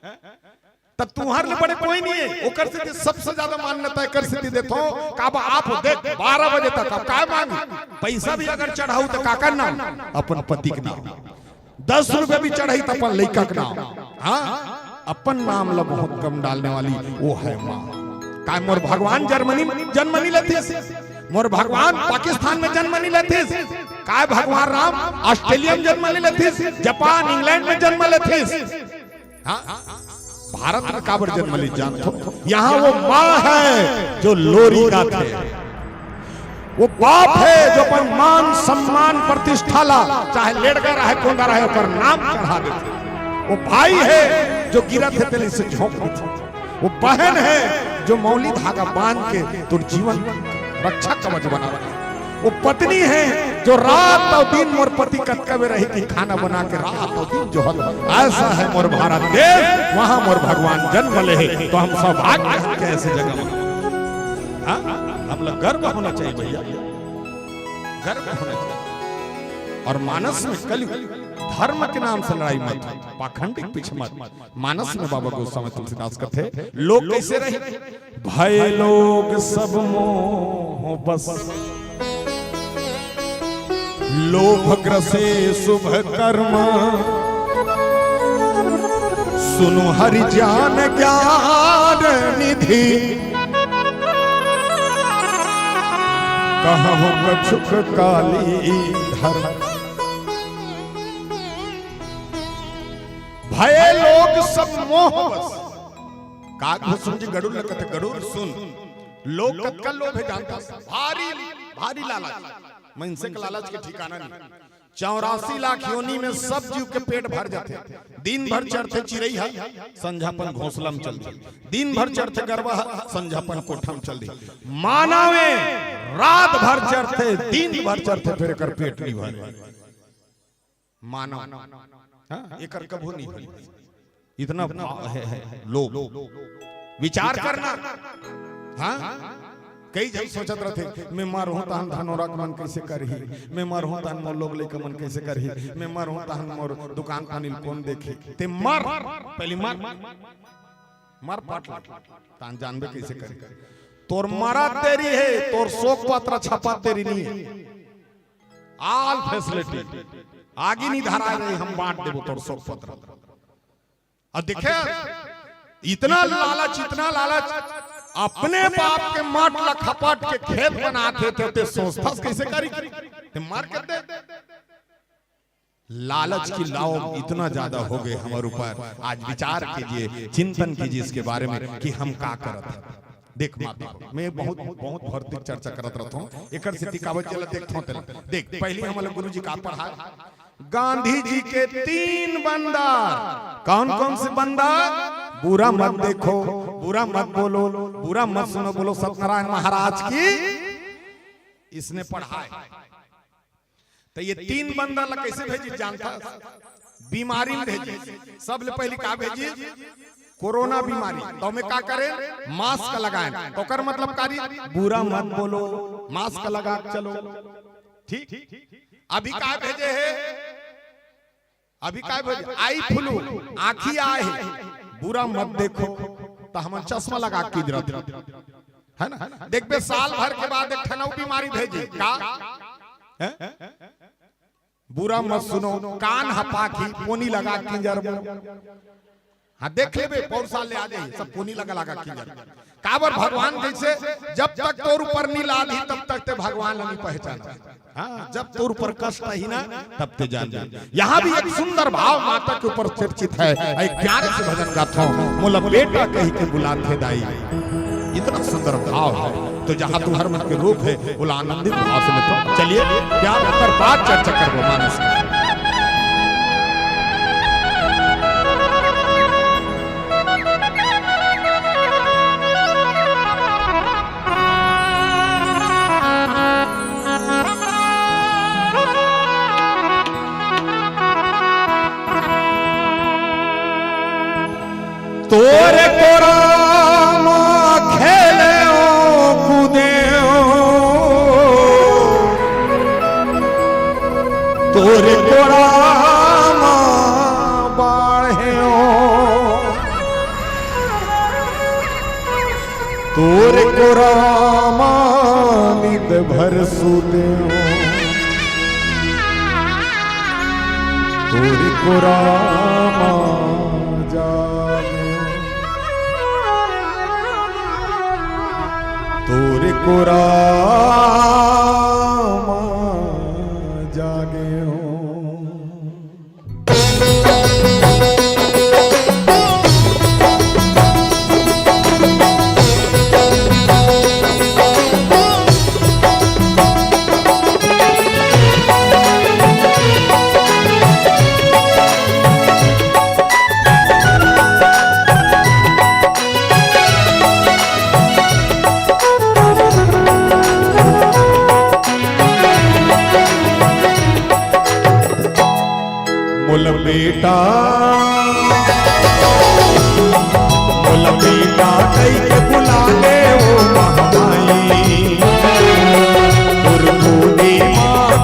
त तुंहर ले बड़े कोई नइ हे, ओकर सेती सबसे जादा मान्यता एकर सेती देथंव, काबर आप देख बारह बजे तक अब काय मांगही, पइसा भी अगर चढ़ाहू त काकर नाम, अपन पति के नाम। दस रुपया भी चढ़ाही त अपन लइका के नाम। हाँ, अपन नाम ला बहुत कम डालने वाली वो हे माँ। काय मोर भगवान जर्मनी में जन्म नइ लेतिस? मोर भगवान पाकिस्तान में जन्म नइ लेतिस? काय भगवान राम ऑस्ट्रेलिया में जन्म नइ लेतिस? जापान, इंग्लैंड में जन्म लेतिस? हाँ, भारत में काबर जन्म ले जानथो? यहाँ वो माँ हे जो लोरी गाथे। वो बाप हे जो अपन मान सम्मान प्रतिष्ठा ला, चाहे लेड़गा रहे, कोंदा रहे, ओकर नाम चढ़ा देथे। वो भाई हे जो गिरत हे तेला अइसे झोंक देथे। वो बहन हे जो मौली धागा बांध के तोर जीवन रक्षा कवच बना देथे। वो पत्नी हे जो रात अउ दिन मोर पति कतका बेर रही कि खाना बना के रात अउ दिन जोहत। अइसा हे मोर भारत देश, वहाँ मोर भगवान जन्म ले हे। त हम सौभाग्य के अइसे जगह में, हाँ? हमला गर्व होना चाहिए भइया, गर्व होना चाहिए। अउ मानस में कलयुग, धर्म के नाम से लड़ाई मत, पाखंडिक पीछे मत। मानस में बाबा गोस्वामी तुलसीदास कथे, लोग कइसे रही? भए लोग सब मोह बस, लोभ ग्रसे शुभ कर्म। सुनु हरि ज्ञान ज्ञान निधि, कहहु कछुक काली धर। भए लोग सब मोह बस। काग भुसुम जी गरुड़ ल कथे, गरुड़ सुन, लोग कतका लोभ हे जानथस? भारी, भारी लालच। मनसे के लालच के ठिकाना नइ। चौरासी लाख योनि में सब जीव के पेट भर जाथे। दिन भर चरथे चिरई ह, संझापन घोंसला म चल दी। दिन भर चरथे गरवा ह, संझापन कोठा म चल दी। मानव ए रात भर चरथे, दिन भर चरथे, फेर एकर पेट नइ भरे। मानव, हाँ, एकर कभू नइ भरे। इतना भाव हे, हे, लोभ। विचार करना। हाँ? कई झन सोचत रथे, "मैं मरहूं तहन धनोरा के मन कइसे करही? मैं मरहूं तहन मोर लोग लइका मन कइसे करही? मैं मरहूं तहन मोर दुकान पानी ल कोन देखही?" ते मर, पहिली मर। मर पट ले। तहन जानबे कइसे करही। तोर मरत देरी हे, तोर शोक पत्र छपत देरी नइ हे। All facility। आगी नइ धराय रही, हम बांट देबो तोर शोक पत्र। अउ देखे, इतना लालच, इतना लालच, अपने बाप के मठ ल खपट के खेत बनाथे, ते, ते सोचथस कइसे करही? ते मर के दे। लालच के लाव इतना जादा हो गे हमर ऊपर। आज विचार कीजिए, चिंतन कीजिए इसके बारे में कि हम का करत हन। देख माता, मैं बहुत, बहुत भौतिक चर्चा करत रहत हूँ, एकर सेती काबर चला देखत हूँ तेला। देख, पहिली हमला गुरु जी का पढ़ाय? गांधी जी के तीन बंदर। कौन कौन से बंदर? बुरा मत देखो, बुरा मत बोलो, बुरा मत सुनो, बोलो सत्यनारायण महाराज की। इसने पढ़ाय। त ये तीन बंदर ला कइसे भेजिस जानथस? बीमारी म भेजिस। सबले पहिली का भेजिस? कोरोना बीमारी। त ओमे का करेन? मास्क लगाएन। त ओकर मतलब का रहिस? बुरा मत बोलो, मास्क लगा के चलो। ठीक? अभी का भेजे हे? अभी का भेजे? आई फ्लू, आँखी आय हे, बुरा मत देखो। त हमन चश्मा लगा के किंजरत हन। हे ना? देखबे, साल भर के बाद एक ठन अउ बीमारी भेजिस। का? हैं? बुरा मत सुनो, कान ह पाकही, पोनी लगा के किंजरबो। हाँ, देख लेबे, पौर साल ले आ जाही, सब पोनी लगा लगा किंजर। काबर भगवान जैसे जब तक तोर ऊपर नी लाद ही, तब तक ते भगवान ला नी पहचान। हाँ, जब तोर ऊपर कष्ट ही ना, तब ते जान जा। यहाँ भी एक सुंदर भाव माता के ऊपर चर्चित है। ऐ प्यारे से भजन गाथों, मोला बेटा कहि के बुलाथे दाई। इतना सुंदर भाव है। तो जहाँ तू हर मन के रूप है, ओला आनंदित भाव से लेथों। चलिए, प्यार ओकर बाद चर्चा करबो मानस में। तोरे कोरा म खेलेंव कूदेंव, तोरे कोरा म बाढ़ेंव। तोरे कोरा म नित भर सूतेंव, तोरे कोरा म जागेंव, तोरे कोरा म जागेंव। मोला बेटा, मोला बेटा कहिके बुला ले ओ महामाई, तोर गोदी म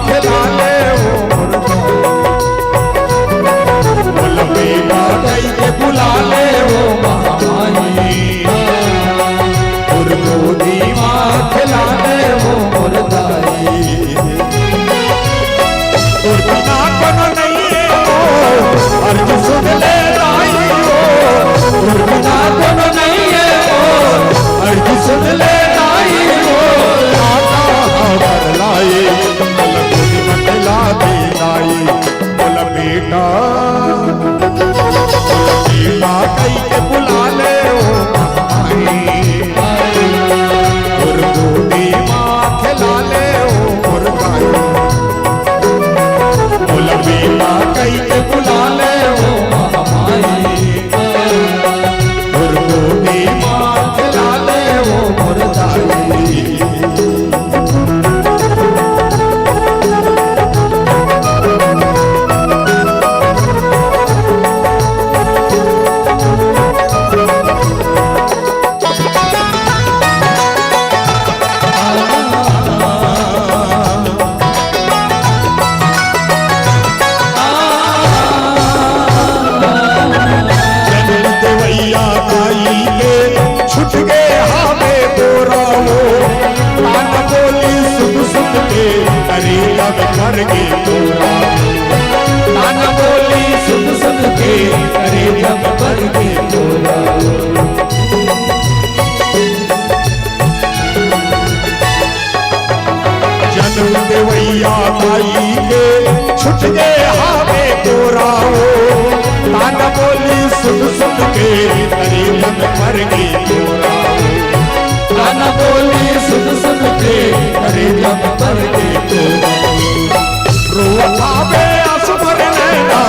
खेला ले ओ मोर दाई। मोला बेटा कहिके बुला ले ओ महामाई, तोर गोदी म खेला ले ओ मोर दाई। तोर बिना कोनो नइये ओ, अर्जी सुन ले दाई ओ। तोर बिना कोनो नइये ओ, अर्जी सुन ले दाई ओ। आटा हवर लाई, मोला गोदी म खेला दे दाई। मोला बेटा, मोला बेटा कहिके बुला ले ओ माई। तोर गोदी म खेला ले ओ मोर दाई। मोला बेटा कहिके बुला ले ओ माई। तोर गोदी म खेला ले ओ मोर दाई। जनम देवइया दाई के छूट गे हावे बोरा ओ, ताना बोली सुन सुन के करेजा म भर गे बोरा ओ। ताना बोली सुन सुन के करेजा म भर गे बोरा ओ। जनम देवइया दाई के छूट गे हावे बोरा ओ, ताना बोली सुन सुन के करेजा म भर गे बोरा ओ। ताना बोली सुन सुन के करेजा म भर गे बोरा ओ। रोवत हावे आंसू मोर नैना,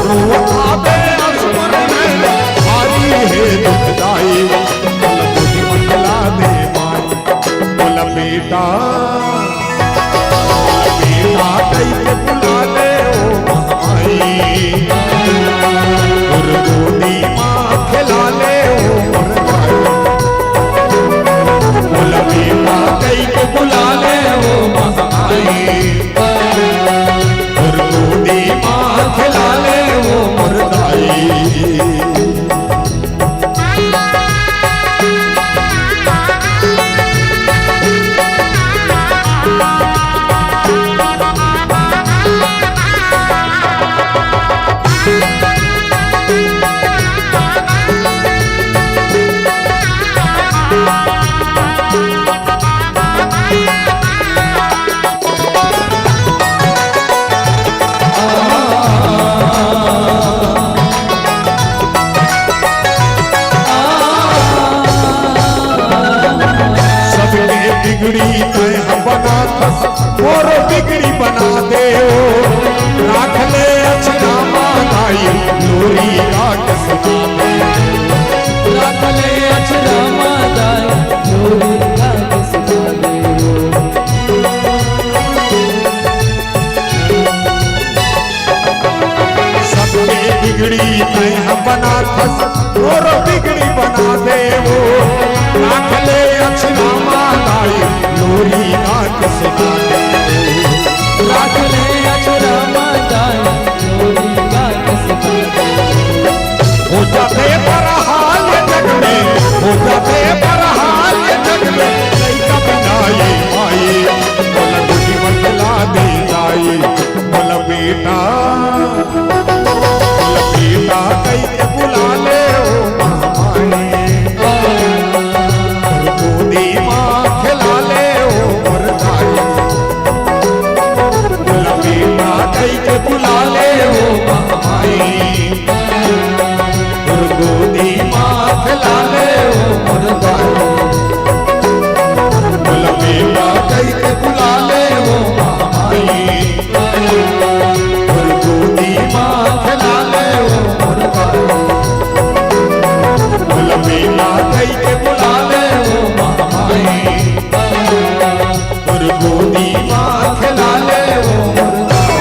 रोवत हावे आंसू मोर नैना, भारी हे दुख दाई, मोला गोदी म खेला दे माई। मोला बेटा, मोला बेटा कहिके बुला ले ओ माई। तोर गोदी म खेला ले ओ मोर दाई। मोला बेटा कहिके बुला ले ओ माई। बिगड़ी तैं ह बनाथस, मोर बिगड़ी बना देवो। राख ले अछरा मा दाई, लोरी नाक सुना देवो। राख ले अछरा मा दाई, लोरी नाक सुना देवो। हो जाथे बरहाल ये जग में, हो जाथे बरहाल ये जग में, लइका बिना ये माई, बोला दूजी मंजिला दे जाई, बोला बेटा। लपेटा कई के बुला ले ओ माई, गोदी मा खेला ले ओ मोर दाई। लपेटा कई के बुला ले ओ माई, गोदी मा खेला ले ओ मोर दाई। लपेटा कई के बुला ले ओ माई। तोर गोदी मा खेला ले ओ मोर दाई। लपेटा कई के बुला ले ओ माई। तोर गोदी मा खेला ले ओ मोर दाई।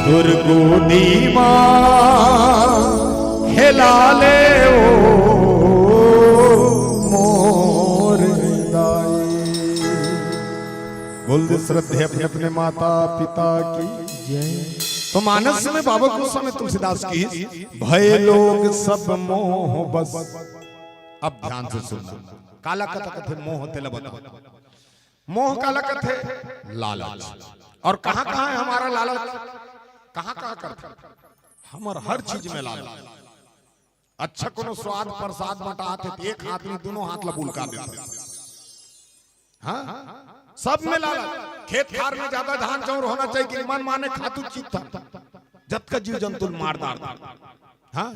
तोर गोदी मा खेला ले ओ मोर दाई। बोल दे श्रद्धे अपने अपने माता पिता की। जय। तो मानस में बाबा गोस्वामी तुलसीदास की, भय लोग सब मोह बस। अब ध्यान से सुनना, काला कथा कथे मोह तेला बता। मोह काला कथे? लालच। और कहाँ कहाँ है हमारा लालच? कहाँ कहाँ करथे? हमर हर चीज में लालच। अच्छा कोनो स्वाद प्रसाद बंटात हे त एक हाथ में दोनों हाथ ला बुलका देथे। हाँ, सब में लालच। खेत खार में ज्यादा धान चाउर होना चाहिए कि मन माने खातू चित्ता, जतका जीव जंतु ल मार डार। हाँ,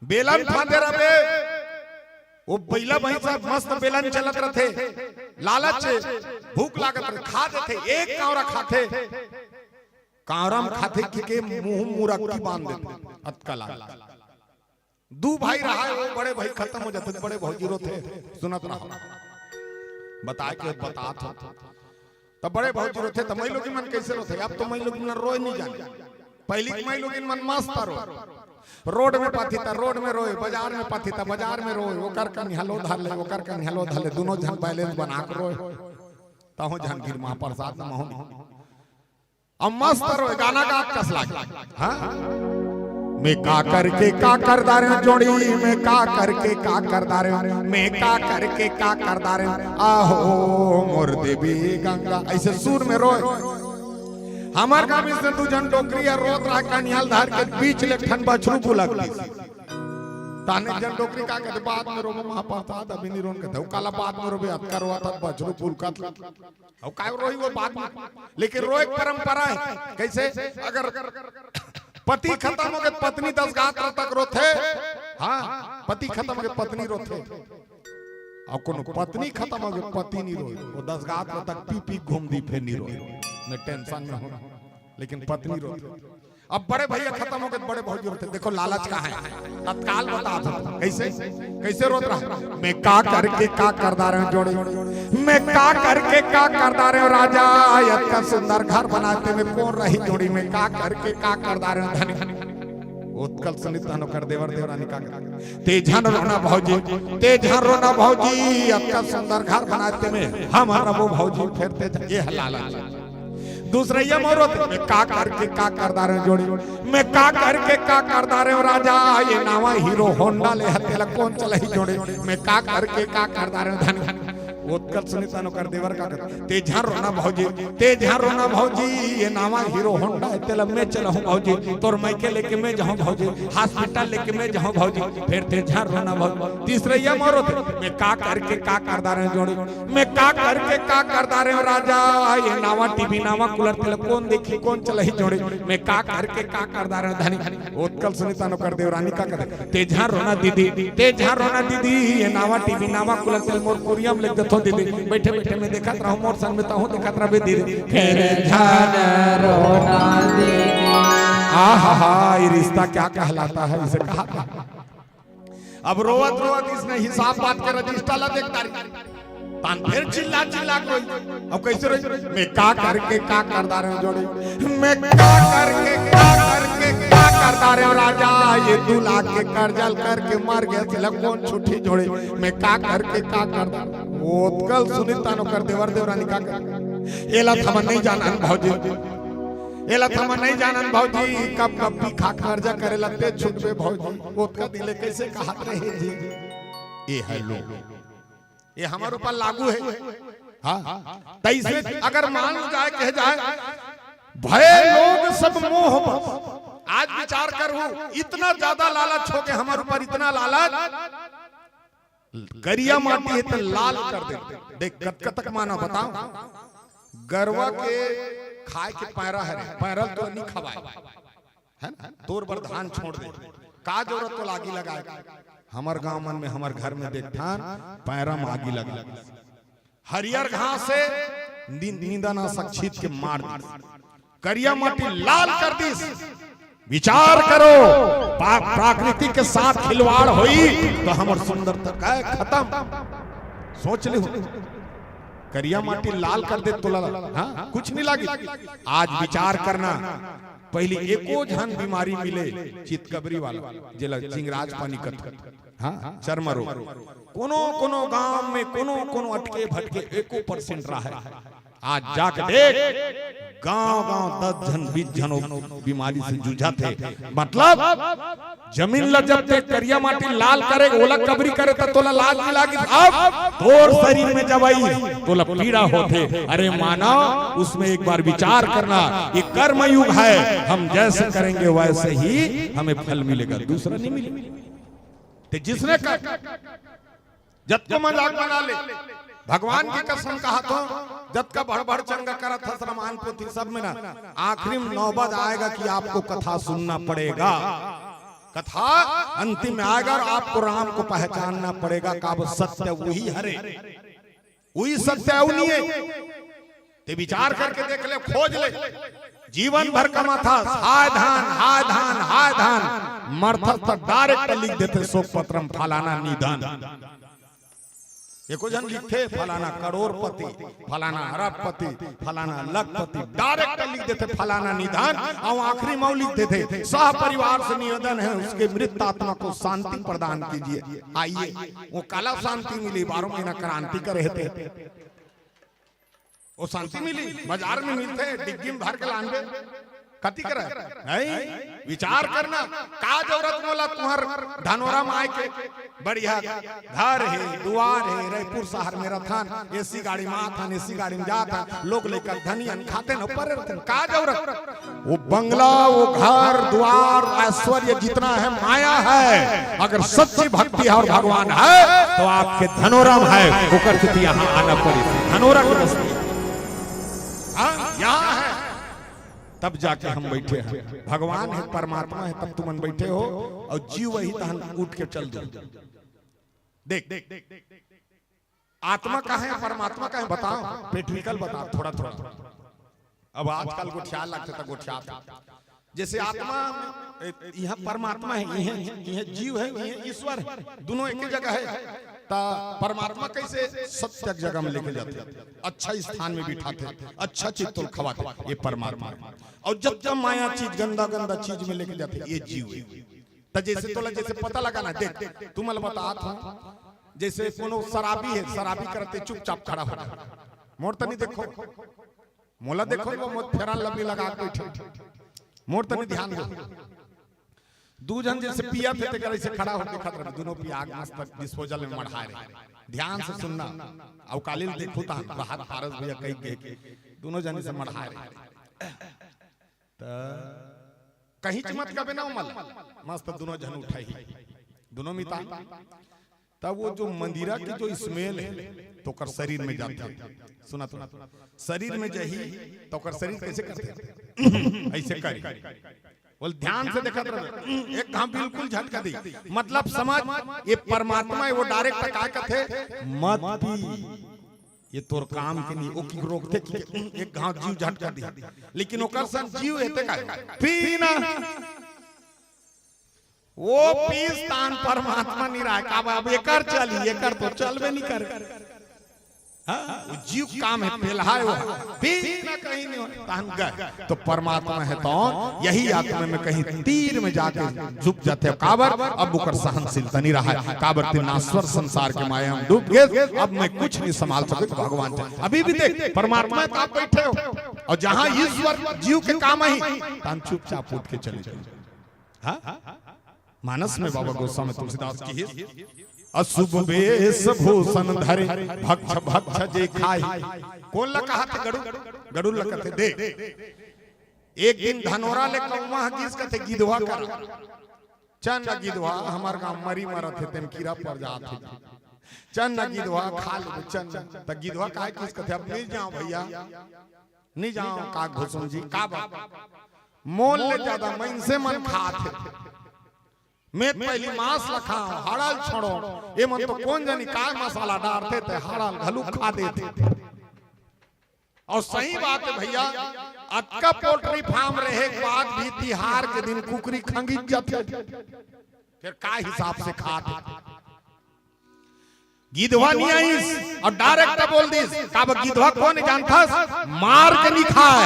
बेलन फांदे रहे, वो बैला भैंसा मस्त बेलन चलत रथे, लालच से भूख लागत रहे, खा देथे, एक कांवरा खाथे, कांवरा में खाथे कि के मुंह मुरक्की बांध देथे, अतका लालच। दू भाई रहा है, वो बड़े भाई खत्म हो जाते, बड़े भौजी रोथे, सुनत रहो, बताए के बतात हो। तब बड़े भौजी रोथे, तब मई लोग मन कैसे रोथे? अब तो मई लोग मन रोए नहीं जाने। पहली के मई लोग मन मस्त रो, रोड में पाथी था, रोड में रोए, बाजार में पाथी था, बाजार में रोए, ओकर कन हलो धर ले, ओकर कन हलो धर ले, दोनों झन बैलेंस बना के रोए, तहो झन गिर महाप्रसाद न महू। अब मस्त रोए, गाना गा कस लागे। हाँ? मैं का करके का कर डारेंव जोड़ी, मैं का करके का कर डारेंव, मैं का करके का कर डारेंव, आहो मोर देवी गंगा, ऐसे सुर में रोए। हमर गांव में से दू झन डोकरी ह रोत रहा, कनिहाल धार के बीच ले ठन बछरू बुलक दिस। ताने जन डोकरी का कहते, बाद में रोबो महाप्रसाद, अभी नहीं रोन कहते, काला बाद में रोबे, अतका रोआ था बछरू बुलका था। अउ काय रोही वो बाद में, लेकिन रोए के परंपरा है। कैसे? अगर पति खत्म हो गए, पत्नी दस गात्र तक रोथे। हाँ, पति खत्म हो गए, पत्नी रोथे। और कोनो पत्नी खत्म हो गए, पति नहीं रोए, वो दस गात्र तक पी पी घूम दी, फिर नहीं रोए, न टेंशन में हो, लेकिन पत्नी रोथे। अब बड़े भैया खत्म हो गए, बड़े भौजी रोथे। देखो लालच का है, तत्काल बता दो। कैसे, कैसे रोत रहा? मैं का करके का कर डारेंव जोड़ी, मैं का करके का कर डारेंव राजा, अतका सुंदर घर बनाते में कोन रही जोड़ी, मैं का करके का कर डारेंव धनी। उत्कल सुनित तहन ओकर देवर देवरानी का कर, ते झन रोना भौजी, ते झन रोना भौजी, अतका सुंदर घर बनाते में हम रबो भौजी, फिर ते झ-, ये है लालच। दूसरइया मोर होथे, मैं का करके का कर डारेंव जोड़ी, मैं का करके का कर डारेंव राजा, ये नावा हीरो होंडा ले हते ला कोन चलाही जोड़ी, मैं का करके का कर डारेंव धनी। उत्कल सुनित तहन ओकर देवर का कर, ते झन रोना भौजी, ते झन रोना भौजी, ये नावा हीरो होंडा हे तेला मैं चलाहूं भौजी, तोर मायके लेके मैं जाहूं भौजी, हॉस्पिटल लेके मैं जाहूं भौजी, फिर ते झन रोना भौजी। तीसरइया मोर होथे, मैं का करके का कर डारेंव जोड़ी, मैं का करके का कर डारेंव राजा, ये नावा टीवी नावा कूलर तेला कोन देखी कोन चलाही जोड़ी, मैं का करके का कर डारेंव धनी। उत्कल सुनित तहन ओकर देवरानी का कथे, ते झन रोना दीदी, ते झन रोना दीदी, ये नावा टीवी नावा कूलर तेला मोर कुरिया में लेग देथों दीदी, बैठे बैठे मैं देखत रहूं, मोर संग में तहूं देखत रहबे दीदी। फिर झन रोना दीदी। आहा हा, ये रिश्ता क्या कहलाता है, इसे कहा था। अब रोवत रोवत इसने हिसाब बात के रजिस्टर ला देख डारी। तान फिर चिल्ला चिल्ला के रोई। अब कैसे रोई? मैं का करके का कर डारेंव जोड़ी, मैं का करके का करके का कर डारेंव राजा, ये दूल्हा के करजा ल करके मर गे, तेला कोन छुट्टी जोड़ी, मैं का करके का कर डारेंव। ओतका ल सुनी तान ओकर देवर देवरानी का कर, एला त हमन नहीं जानन भौजी, एला त हमन नहीं जानन भौजी, कब कब पी खा के करजा करे लगथे छुटबे भौजी। ओतका दिन ले कैसे कहत रहे जी? ए हेलो, ये हमर ऊपर लागू है। हाँ, तैसे अगर मान जाए, कहे जाए, भय लोभ सब मोह बस। आज विचार करू, इतना ज्यादा लालच हो गया हमर ऊपर, इतना लालच, करिया माटी है त लाल कर दे। देख, कतका तक माना बताओ, गरवा के खाए के पैरा हरे, पैरा ल तो नहीं खवाए, है ना? तोर बर धान छोड़ दे, का जरूरत तो आगी लगाए? हमर गांव मन में, हमर घर में देखथन, पैरा म आगी लगा, हरियर घास से नींद, नींदा ना सक छीत के मार दिस, करिया माटी लाल कर दिस। विचार करो, पा-, प्राकृतिक के साथ खिलवाड़ होई तो हमर सुंदरता का खत्म। सोच ले, करिया माटी लाल कर दे तोला, हाँ, कुछ नहीं लागी। आज विचार करना, पहली एको झन बीमारी मिले चितकबरी वाला, जेला चिंगराज पानी कथे, हाँ, चर्म रोग। कोनो कोनो गांव में, कोनो कोनो अटके भटके एको परसेंट रहे। आज जाके देख, गांव गांव दस झन बीस झन ओ बीमारी से जूझत हे। मतलब जमीन ला जब ते करिया माटी लाल करे, ओला कबरी करे, त तोला लाज नहीं लागी। अब तोर शरीर में जब आई, तोला पीड़ा होथे। अरे मानव, उसमें एक बार विचार करना, ये कर्म युग है, हम जैसे करेंगे वैसे ही हमें फल मिलेगा, दूसरा नहीं मिलेगा। ते जिसने कर, जतको मजाक बना ले, भगवान की कसम कहत हों, जतका बड़ बड़ चंगा करत हस रामायण पोथी सब में ना, आखिरी में नौबत आएगा कि आपको कथा सुनना पड़ेगा। कथा अंतिम में आएगा और आपको राम को पहचानना पड़ेगा, काबर सत्य वही हरे, वही सत्य अउ नहीं है। ते विचार करके देख ले, खोज ले, जीवन भर कमाथस, हाय धान, हाय धान, हाय धान, मरथस त direct लिख देथे शोक पत्रम फलाना निधन। एको झन लिखथे फलाना करोड़पति, फलाना अरबपति, फलाना लखपति, direct लिख देथे फलाना निधन, अउ आखिरी में लिख देथे सह परिवार से निवेदन है उसके मृत आत्मा को शांति प्रदान कीजिए। आइए, वो काला शांति मिली, बारह महीना क्रांति करे थे। वो शांति मिली, बाजार में मिलथे, डिग्गी में भर के लानबे, कति करे? नहीं, विचार करना, का जरूरत मोला तुहर धनोरा म आए के? बढ़िया घर हे, दुआर हे, रइपुर शहर में रथन, AC गाड़ी में आथन, AC गाड़ी में जाथन, लोग लइका धनी अन खाथेन, ऊपर रथन, का जरूरत? वो बंगला, वो घर, दुआर, ऐश्वर्य जितना है, माया है। अगर सच्ची भक्ति है और भगवान है, तो आपके धनोरा म है, ओकर सेती यहाँ आना पड़ी। धनोरा के बस्ती। हाँ, यहाँ है। तब जाके हम बैठे हैं। भगवान है, परमात्मा है, तब तुमन बैठे हो, और जीव वही तहन उठ के चल दो। देख, आत्मा का है, परमात्मा का है, बताओ, practical बताओ, थोड़ा थोड़ा। अब आजकल गोठियाए लगथे त गोठियात हे। जैसे आत्मा, ए, इहाँ परमात्मा है, इहाँ, इहाँ जीव है, इहाँ ईश्वर है, दोनों एक ही जगह है। त परमात्मा कैसे सत्य जगह में लेके जाथे, अच्छा स्थान में बिठाथे, अच्छा चीज तोल खवाथे, ये परमात्मा है। और जब जब माया चीज, गंदा गंदा चीज में लेके जाथे, ये जीव है। त जैसे तोला जैसे पता लगा ना, देख, तुमन ल बतात हों, जैसे कोनो शराबी है, शराबी करते चुपचाप खड़ा हो जा। मोर तनी देखो, मोला देखो, वो मोर Fair and Lovely लगा के बैठे, मोर तनी ध्यान दो। दू झन जैसे पियत हे, तेकर ऐसे खड़ा हो देखत रहे, दोनों पिया के मस्त disposal में मढ़ाए रहे। ध्यान से सुनना, अउ काली ल देखू तहन, बाहर पारस भैया कही गए, दोनों झन से मढ़ाए रहे। त कहीं च मत कबे ना उमल, मस्त दोनों झन उठाई, दोनों मितान। तब वो जो मंदिरा की जो smell है, तो ओकर शरीर में जाथे। सुना तो, शरीर में जाही, तो ओकर शरीर कैसे करथे? ऐसे करी। बोल, ध्यान से देखत रहे, एक घाव बिल्कुल झटका दी। मतलब समझ, ये परमात्मा है, वो direct का कथे, मत पी। ये तोर काम के नहीं, ओ की रोकथे कि एक घाव जीव झटका दी, लेकिन ओकर संग जीव हेते का पीना। वो पीस तान परमात्मा नहीं रहा, का अब एकर चली, एकर तो चलबे नहीं करे। हाँ, वो जीव काम हे, पेलहा हे वो, बिना कहीं नहीं होय, तहन गय। तो परमात्मा हे तौन, यही आत्मा में कहीं तीर में जाके झुक जाथे। काबर? अब ओकर सहनशीलता नहीं रहा हे। काबर? ते नाश्वर संसार के माया में डूब गे, अब मैं कुछ नहीं संभाल सकत, भगवान जाने। अभी भी देख, परमात्मा तो आप बैठे हो, और जहां ईश्वर जीव के काम आही, तहन चुपचाप उठ के चले जाओ। हाँ? मानस में बाबा गोस्वामी तुलसीदास कहिस, अशुभ वेश भूषण धरे, भक्ष भक्ष जे खाय। कोन ला कहाथे? गरुड़, गरुड़ ला कथे। देख, एक दिन धनोरा ले कौवा ह गिस, कथे, गिधवा करा। चल न गिधवा, हमर गांव मरी मरत हे, तेम कीरा पर जात हे। चल न गिधवा, खा लेबे, चल न। त गिधवा काहे किस कथे, अब नहीं जाओ भैया, नहीं जाओ काकभूषुंड जी, का बात? मोर ले जादा मइनसे मन खात हे। मैं त पहिली मांस ला खांव, हाड़ा ल छोड़ों। ए मन तो कोन जनी काय मसाला डारथे, ते हाड़ा ल घलुक खा देथे। अउ सही बात हे भैया, अतका पोल्ट्री फार्म रहे के बाद भी तिहार के दिन कुकरी खंगिच जाथे। फेर का हिसाब से खात हे? गिधवा नहीं आइस अउ डायरेक्ट बोल दिस, काबर गिधवा कोन जानथस? मार के नहीं खाय,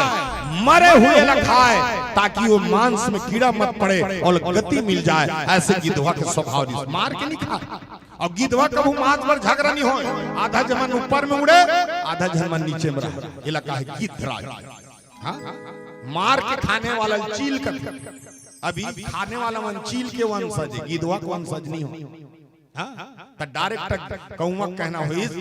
मरे हुए ला खाय, ताकि वो मांस में कीड़ा मत पड़े अउ गति मिल जाय। ऐसे गिधवा के स्वभाव दिस, मार के नहीं खाय। अउ गिधवा कभू मांस बर झगरा नहीं होय, आधा झन मन ऊपर में उड़े, आधा झन मन नीचे में रहे। एला कहे गिधराज। हाँ? मार के खाने वाला ल चील कथे। अभी खाने वाला मन चील के वंशज हे, गिधवा के वंशज नहीं होय। हाँ? त डायरेक्ट कौवा कहना होइस,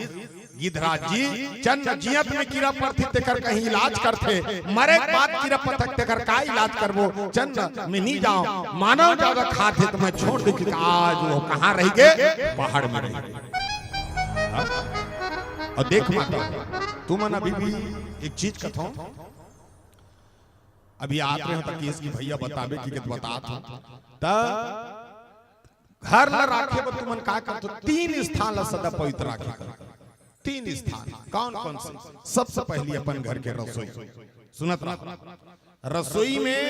गिधराज जी, चल न, जियत में कीरा परथे तेकर कहीं इलाज करथे, मरे के बाद कीरा परथे तेकर का इलाज करबो? चल न, मैं नहीं जाओं, मानव जादा खात हे त मैं छोड़ देंव। आज वो कहाँ रहि गे? पहाड़ में रहि गे। हाँ? अउ देख माता, तुमन अभी भी एक चीज कथों, अभी आत रहे हों त केस की भैया बताबे कि बतात हों। त घर ला राखे बर तुमन का करथो? तीन स्थान ला सदा पवित्र राखे कर। तीन स्थान। कौन कौन से? सबसे पहिली अपन घर के रसोई। सुनत रहा। रसोई में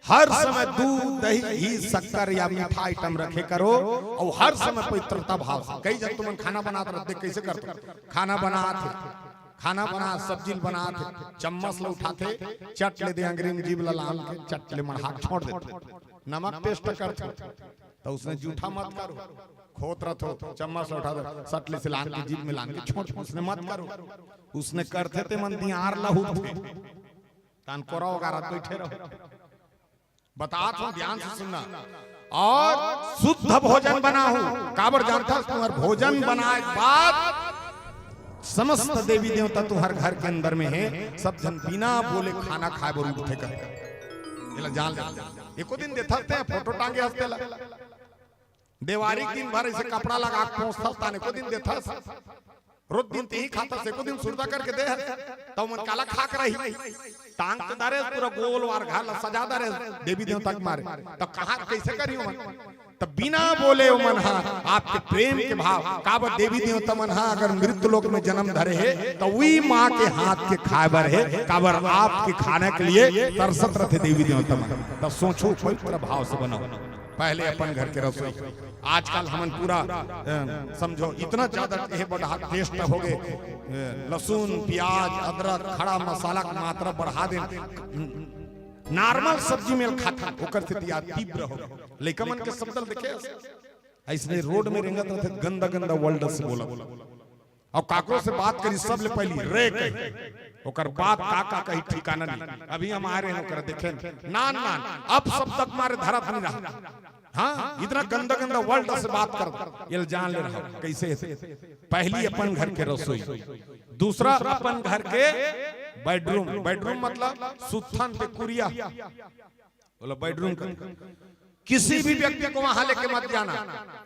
हर समय दूध, दही, घी, शक्कर या मीठा आइटम रखे करो अउ हर समय पवित्रता भाव से। कई झन तुमन खाना बनात रहिथो, कइसे करथो? खाना बनात हे, खाना बना, सब्जी ल बनात हे, चम्मच ल उठाथे, चट ले दे अंगरी में जीभ ल लान के, चट ले मन हाथ छोड़ देथे। नमक टेस्ट करथे, त उसने जूठा मत करो। खोत रथो, चम्मच ल उठा दो, सट ले से लान के जीभ में लान के छोड़, उसने मत करो। उसने करथे ते मन दियार ला हुरथे। तान कोरा ओगारत बइठे रहो। बतात हों, ध्यान से सुनना। अउ शुद्ध भोजन बनाहू। काबर जानथस, तुम्हर भोजन बनाय के बाद समस्त देवी देवता तुम्हर घर के अंदर में हे, सब झन बिना बोले खाना खाय बर उठथे कथे। एला जान ले। एको दिन देथस ते फोटो टांगे हस तेला। देवारी के दिन भर अइसे कपड़ा लगा के पोंछथस, तान एको दिन देथस? रोज दिन तेही खाथस, एको दिन सुरता करके दे हस, त ओमन काला खाके रही? टांग के धरे हस, पूरा गोल वार घर ला सजा धरे हस, देवी देवता के मारे। त कहाँ, कइसे करही ओमन? त बिना बोले ओमन हा आपके प्रेम के भाव, काबर देवी देवता मन हा अगर मृत्यु लोक में जन्म धरे हे, त उही माँ के हाथ के खाय बर हे, काबर आपके खाने के लिए तरसत रथे देवी देवता मन। त सोचो, पवित्र भाव से बनाओ। पहले अपन घर के रसोई। आजकल हमन पूरा, अ, समझो, इतना ज्यादा ये बढ़ा, टेस्ट हो गए, अ, लहसुन, प्याज, अदरक, खड़ा मसाला के मात्रा बढ़ा दे। नॉर्मल सब्जी में खाथे, ओकर से दिया तीव्र हो गए। लइका मन के शब्द ल देखे, अइसने रोड में रेंगत रहिथे, गंदा गंदा वर्ड से बोलत। अउ काकरो से बात करी, सबले पहिली रे कही, ओकर बाद का का कही, ठिकाना नहीं। अभी हम आय रहेन, ओकरा देखेन, नान नान, अपशब्द के मारे धरत नहीं रहा। हाँ, इतना गंदा गंदा वर्ड से बात करत, एला जान ले रहा, कइसे हे। पहिली अपन घर के रसोई, दूसरा अपन घर के बेडरूम। बेडरूम मतलब सुत्थन ते कुरिया। बोला, बेडरूम का किसी भी व्यक्ति को वहां लेके मत जाना।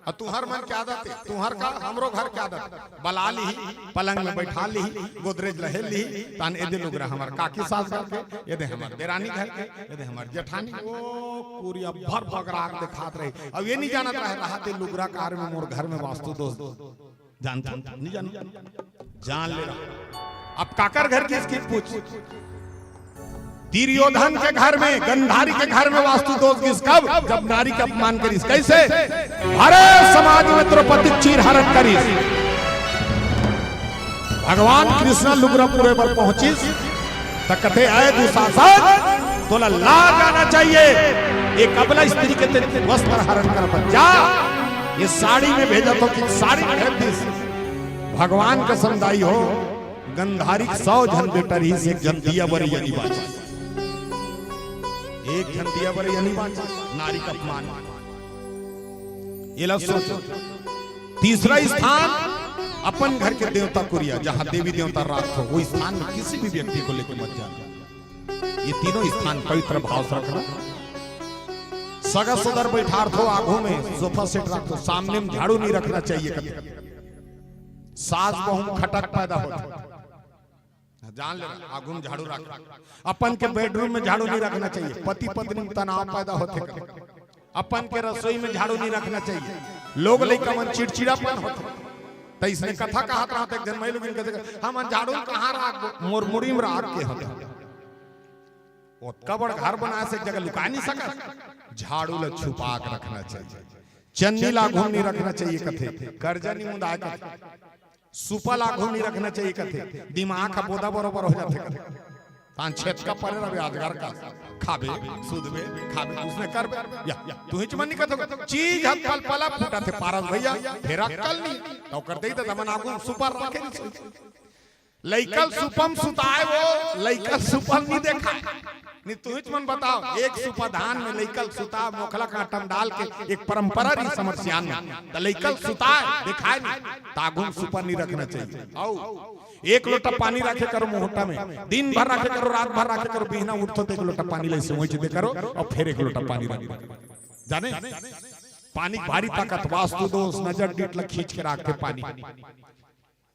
अउ तुंहर मन के आदत हे, तुंहर का, हमरो घर के आदत हे, बला लिही, पलंग में बइठा लिही, गोदरेज ल हेल लिही, तान एदे लुगरा हमर काकी सास घर के, एदे हमर देरानी घर के, एदे हमर जेठानी। ओ, कुरिया भर भगराक देखात रही। अउ ये नहीं जानत रहे, रहा ते लुगरा कार में मोर घर में वास्तु दोष। जानथन, नहीं जानथन, जान ले रहा। अब काकर घर की इसकी पूछ। दुर्योधन के घर में, गंधारी के घर में वास्तु दोष गिस कब? जब नारी के अपमान करिस। कइसे? हरे समाज में द्रौपदी चीर हरण करिस। भगवान कृष्णा लुगरा पुरे बर पहुंचिस, त कथे, "अय दुशासन, तोला लाज आना चाहिए। एक अबला स्त्री के तें वस्त्र हरण कर बर जा, ये साड़ी में भेजत हों कि साड़ी भेज दिस।" भगवान कसम दाई हो, गंधारी के सौ झन बेटा रहिस, एक झन दिया बर ये नइ बांचिस। एक झन दिया बर ये नइ बांचिस, नारी का अपमान। एला सोचो। तीसरा स्थान, अपन घर के देवता कुरिया, जहां देवी देवता राखथो, वो स्थान में किसी भी व्यक्ति को लेके मत जाना। ये तीनों स्थान पवित्र भाव से रखना। सगा सदर बैठारथो आगू में, सोफा सेट रखथो, सामने में झाड़ू नइ रखना चाहिए कभी। सास बहू में खटक पैदा होथे। जान ले, आगू में झाड़ू रख। अपन के बेडरूम में झाड़ू नइ रखना चाहिए, पति पत्नी में तनाव पैदा होथे। अपन के रसोई में झाड़ू नइ रखना चाहिए, लोग लइका मन चिड़चिड़ापन होथे। त इसने कथा कहत रहत एक झन माईलोगिन कथे, "हमन झाड़ू ल कहाँ राखबो? मोर मुड़ी में राख के होथे।" ओतका बड़ घर बनाए से एक जगह लुका नइ सकत। झाड़ू ल छुपा के रखना चाहिए, चन्नी ल आगू नइ रखना चाहिए कथे, करजा नइ मुंदाए कथे। सुपा ल आगू नइ रखना चाहिए कथे, दिमाग का बोदा बरोबर हो जाथे कथे। तान छेद का परे रहे अजगर का, खाबे, सुतबे, खाबे, उसने करबे। या, या, तुहिच मन नइ कथो, चीज ह पलपला फूटथे पारस भैया, फेर अक्कल नइ। त ओकर देई त दमन आगू सुपा रखे नइ चाहिए। लइका ल सुपा म सुताए वो, लइका ल सुपा ल नइ देखाए। नइ तुहिच मन बताओ, एक सुपा धान में लइका ल सुता, मोखला कांटा म डाल के एक परंपरा रहिस हमर सियान में। त लइका ल सुताए, देखाए नइ, त आगू म सुपा नइ रखना चाहिए। अउ एक लोटा पानी राखे करो मुहूटा में, दिन भर राखे करो, रात भर राखे करो, बिहना उठथो त एक लोटा पानी ले से उइच दे करो अउ फेर एक लोटा पानी राखे करो। जाने, पानी के भारी ताकत, वास्तु दोष, नजर डीठ ल खींच के राखथे पानी।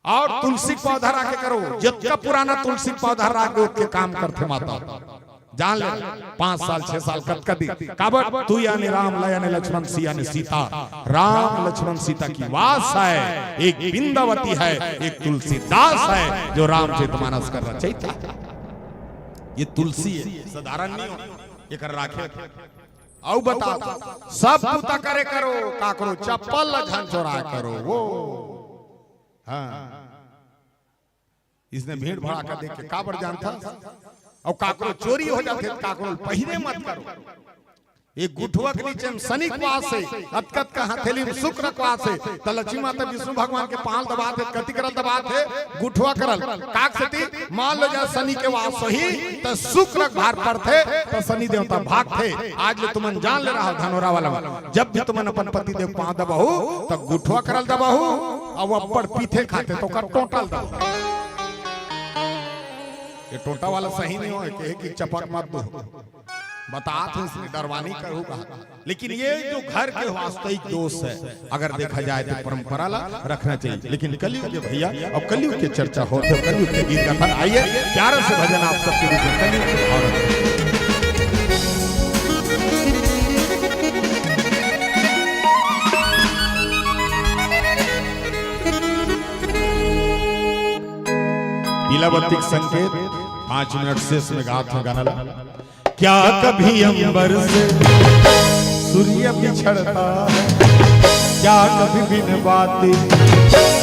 अउ तुलसी के पौधा राखे करो, जतका पुराना तुलसी के पौधा राखबे, ओतके काम करथे माता। जान ले, पांच साल, छह साल, कतका दिन, काबर तू यानी राम, ल यानी लक्ष्मण, सी यानी सीता। राम लक्ष्मण सीता की वास है, एक बिंदावती है, एक तुलसीदास है, जो रामचरितमानस का रचयिता है। ये तुलसी है, साधारण नइ हो, एकर राखे। अउ बता, सब बूता करे करो, काकरो चप्पल ल झन चोराए करो। वो हाँ, इसने भीड़ भड़ाका देख के काबर जानथस? अउ काकरो चोरी हो जाथे त काकरो ल पहिरे मत करो। ये गुठवा के नीचे में शनि के वास हे, अतका अतका हथेली में शुक्र के वास हे, त लक्ष्मी माता विष्णु भगवान के पांव दबाथे, कति करा ल दबाथे? गुठवा करा ल। काक सेती? मान लो जा शनि के वास होही त शुक्र के भार पड़थे, त शनि देवता भागथे। आज ले तुमन जान ले रहा धनोरा वाला मन, जब भी तुमन अपन पति देव पांव दबाहू त गुठवा करा ल दबाहू, अउ अब्बड़ पीथे खाथे त ओकर टोंटा ल दबाहू। ये टोंटा वाला सही नइ होय, कहे कि चपक मत दो, बतात हे इसने डरवानी करहू कहा। लेकिन ये जो घर के वास्तविक दोष है, अगर देखा जाए तो परंपरा ला रखना चाहिए। लेकिन कलयुग के भैया, अब कलयुग के चर्चा होत हे, कलयुग के गीत गाथा। आइए, प्यारे से भजन आप सबके बीच में कलयुग के भाव रखें। पीला बत्ती के संकेत, पांच मिनट शेष में गात हे गाना ला। क्या कभी अंबर से सूर्य बिछड़ता है, क्या कभी बिन बाती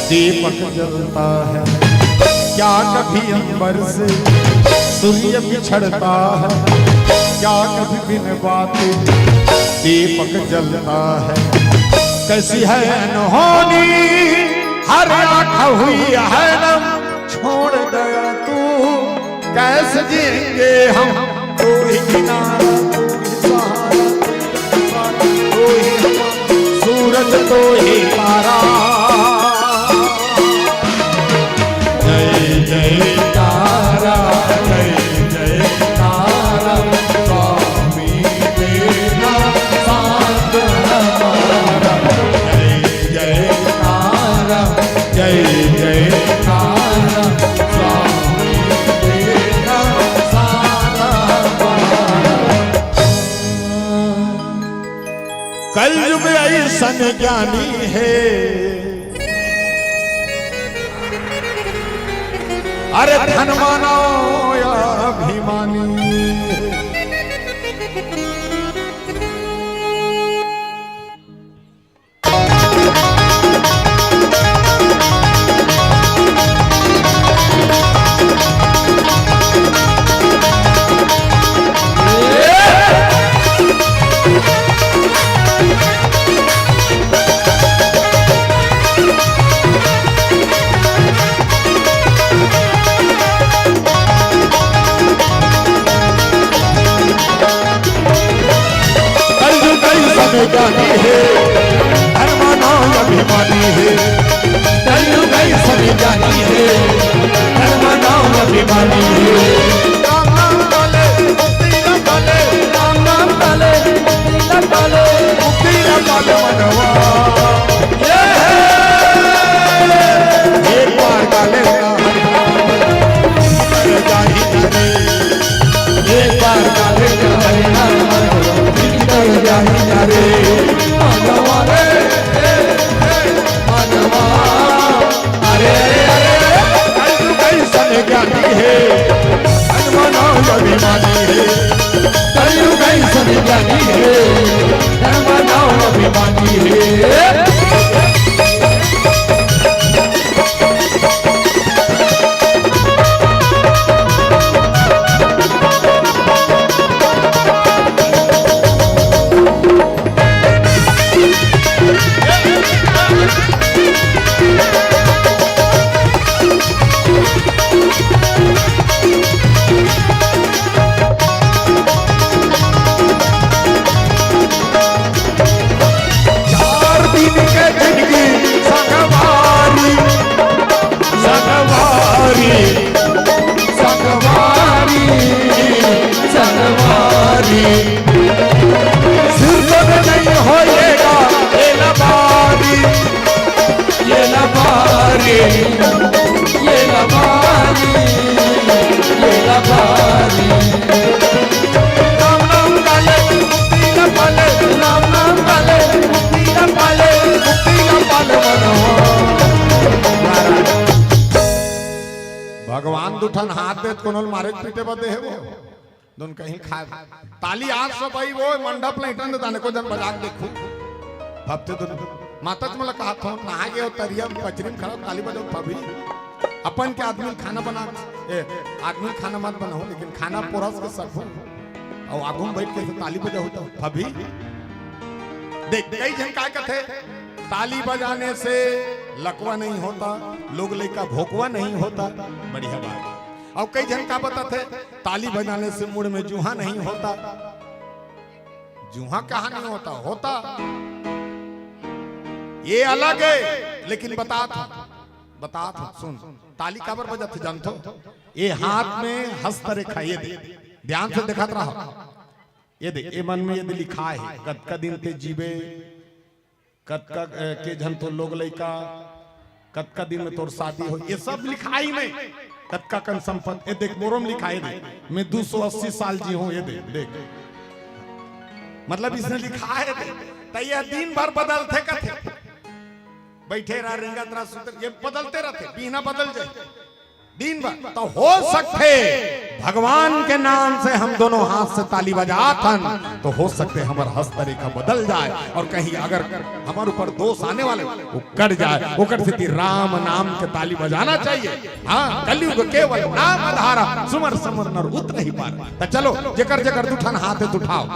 दीपक जलता है, क्या कभी अंबर से सूर्य बिछड़ता है, क्या कभी बिन बाती दीपक जलता है। कैसी है अनहोनी हर आँख हुई है नम, छोड़ दया तू, कैसे जिएंगे हम? तू ही किनारा, तू ही सहारा, तू ही हमारा, सूरज तू ही तारा। जय जय तारा, जय जय तारा, स्वामी तेरा साथ हमारा। जय जय तारा, जय जय तारा, स्वामी तेरा साथ हमारा। कलयुग ऐसन ज्ञानी है, अरे धन मानो या अभिमानी। जानी हे, धर्म नाम अभिमानी हे। कलयुग ऐसन जानी हे, धर्म नाम अभिमानी हे। राम नाम पाले, मुक्ति न पाले, राम नाम पाले, मुक्ति न पाले, मुक्ति न पाले मनवा। ये हे। एक बार गाले ना हरि नाम, भीतर जाही ना रे। एक बार गाले ना हरि नाम, भीतर जाही ना रे। मनवा रे, ए, ए, मनवा। अरे, अरे, अरे, अरे, कलयुग ऐसन ज्ञानी हे, धर्म नाम अभिमानी हे। कलयुग ऐसन ज्ञानी हे, धर्म नाम अभिमानी हे। चार दिन के जिनगी संगवारी, संगवारी, संगवारी, संगवारी। सिर तो नहीं होएगा ये लबारी, ये लबारी, ये लबारी, ये लबारी। राम नाम काले मुक्ति न पाले, राम नाम काले मुक्ति न पाले, मुक्ति न पाले मनवा। भगवान दुठन हाथ देत कोनो ल मारे पीटे बदे हे वो। दुन कहीं खा ताली आज सब आई वो मंडप ले इटन दाने को जन बजा के देखू। भक्ति दुन माता जी मला कहा थो नहा गए हो तरिया में पचरी में खड़ा ताली बजाओ भाभी। अपन के आदमी खाना बना, ए, आदमी खाना मत बनाओ, लेकिन खाना परोस के सको। और आगू में बैठ के ताली बजाओ तो भाभी। देख, कई जन का कहते, ताली बजाने से लकवा नहीं होता, लोग लइका भोकवा नहीं होता। बढ़िया बात। और कई जन का बताते, ताली बजाने से मुड़ में जूहा नहीं होता। जूहा कहाँ नहीं होता? होता। ये अलग है, लेकिन बतात हूँ, बतात हूँ, सुन। ताली काबर बजत हे जानथो? ये हाथ में हस्तरेखा, ये दे, ध्यान से देखत रहो। ये दे, ये मन में ये दे लिखा है, कतका दिन ते जीबे, कतका, अ, के झन तो लोग लइका, कतका दिन में तोर शादी हो, ये सब लिखाई में। कतका कन संपत्ति, ये देख, मोरो में लिखाई दे, मैं दो सौ अस्सी साल जी हूँ, ये दे, देख। मतलब, इसने लिखा है, दे। त ये दिन भर बदलथे कथे। बैठे रह, रेंगत रह, सुतत, ये बदलते रहते, बिहना बदल जाए। दिन भर तो हो सकथे भगवान के नाम से हम दोनों हाथ से ताली बजात हन, तो हो सकथे हमर हस्तरेखा बदल जाए और कहीं अगर हमर ऊपर दोष आने वाले वो कट जाए। ओकर सेती राम नाम के ताली बजाना चाहिए। हाँ, कलयुग केवल नाम आधारा, सुमर समर नर उतरहि पारा। तो चलो, जेकर जेकर दुठन हाथ है उठाओ।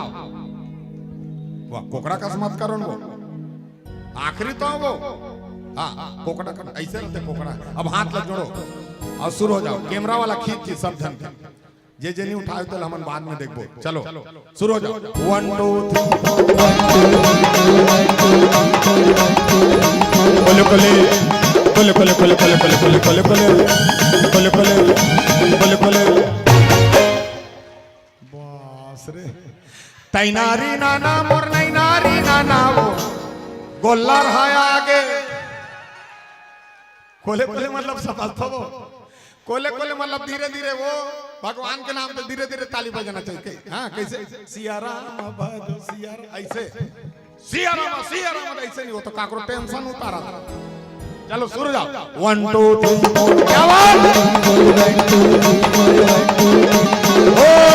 वाह, कोकड़ा कस मत करो न वो। आखिरी तो वो। हाँ, कोकड़ा कर, ऐसे रहते कोकड़ा। अब हाथ लग जोड़ो और शुरू हो जाओ। कैमरा वाला खींच के सब झन के। जे जे नहीं उठाए तो हमन बाद में देखबो। चलो, शुरू हो जाओ। One, two, three, four। कोले कोले, कोले कोले, कोले कोले, कोले कोले, कोले कोले, कोले कोले, कोले कोले। बास रे। तैनारी नाना मोर नैनारी नाना वो गोल्लर है आगे। कोले कोले मतलब समझ तो वो। कोले कोले मतलब धीरे धीरे वो भगवान के नाम पे धीरे धीरे ताली बजाना चाहिए। हाँ, कैसे? सिया राम भजो सिया राम, ऐसे। सिया राम, सिया राम, ऐसे नहीं हो तो काकरो टेंशन उतारा। चलो शुरू जाओ। One, two, three, four। क्या बात? ओ, ओ, ओ, ओ, ओ।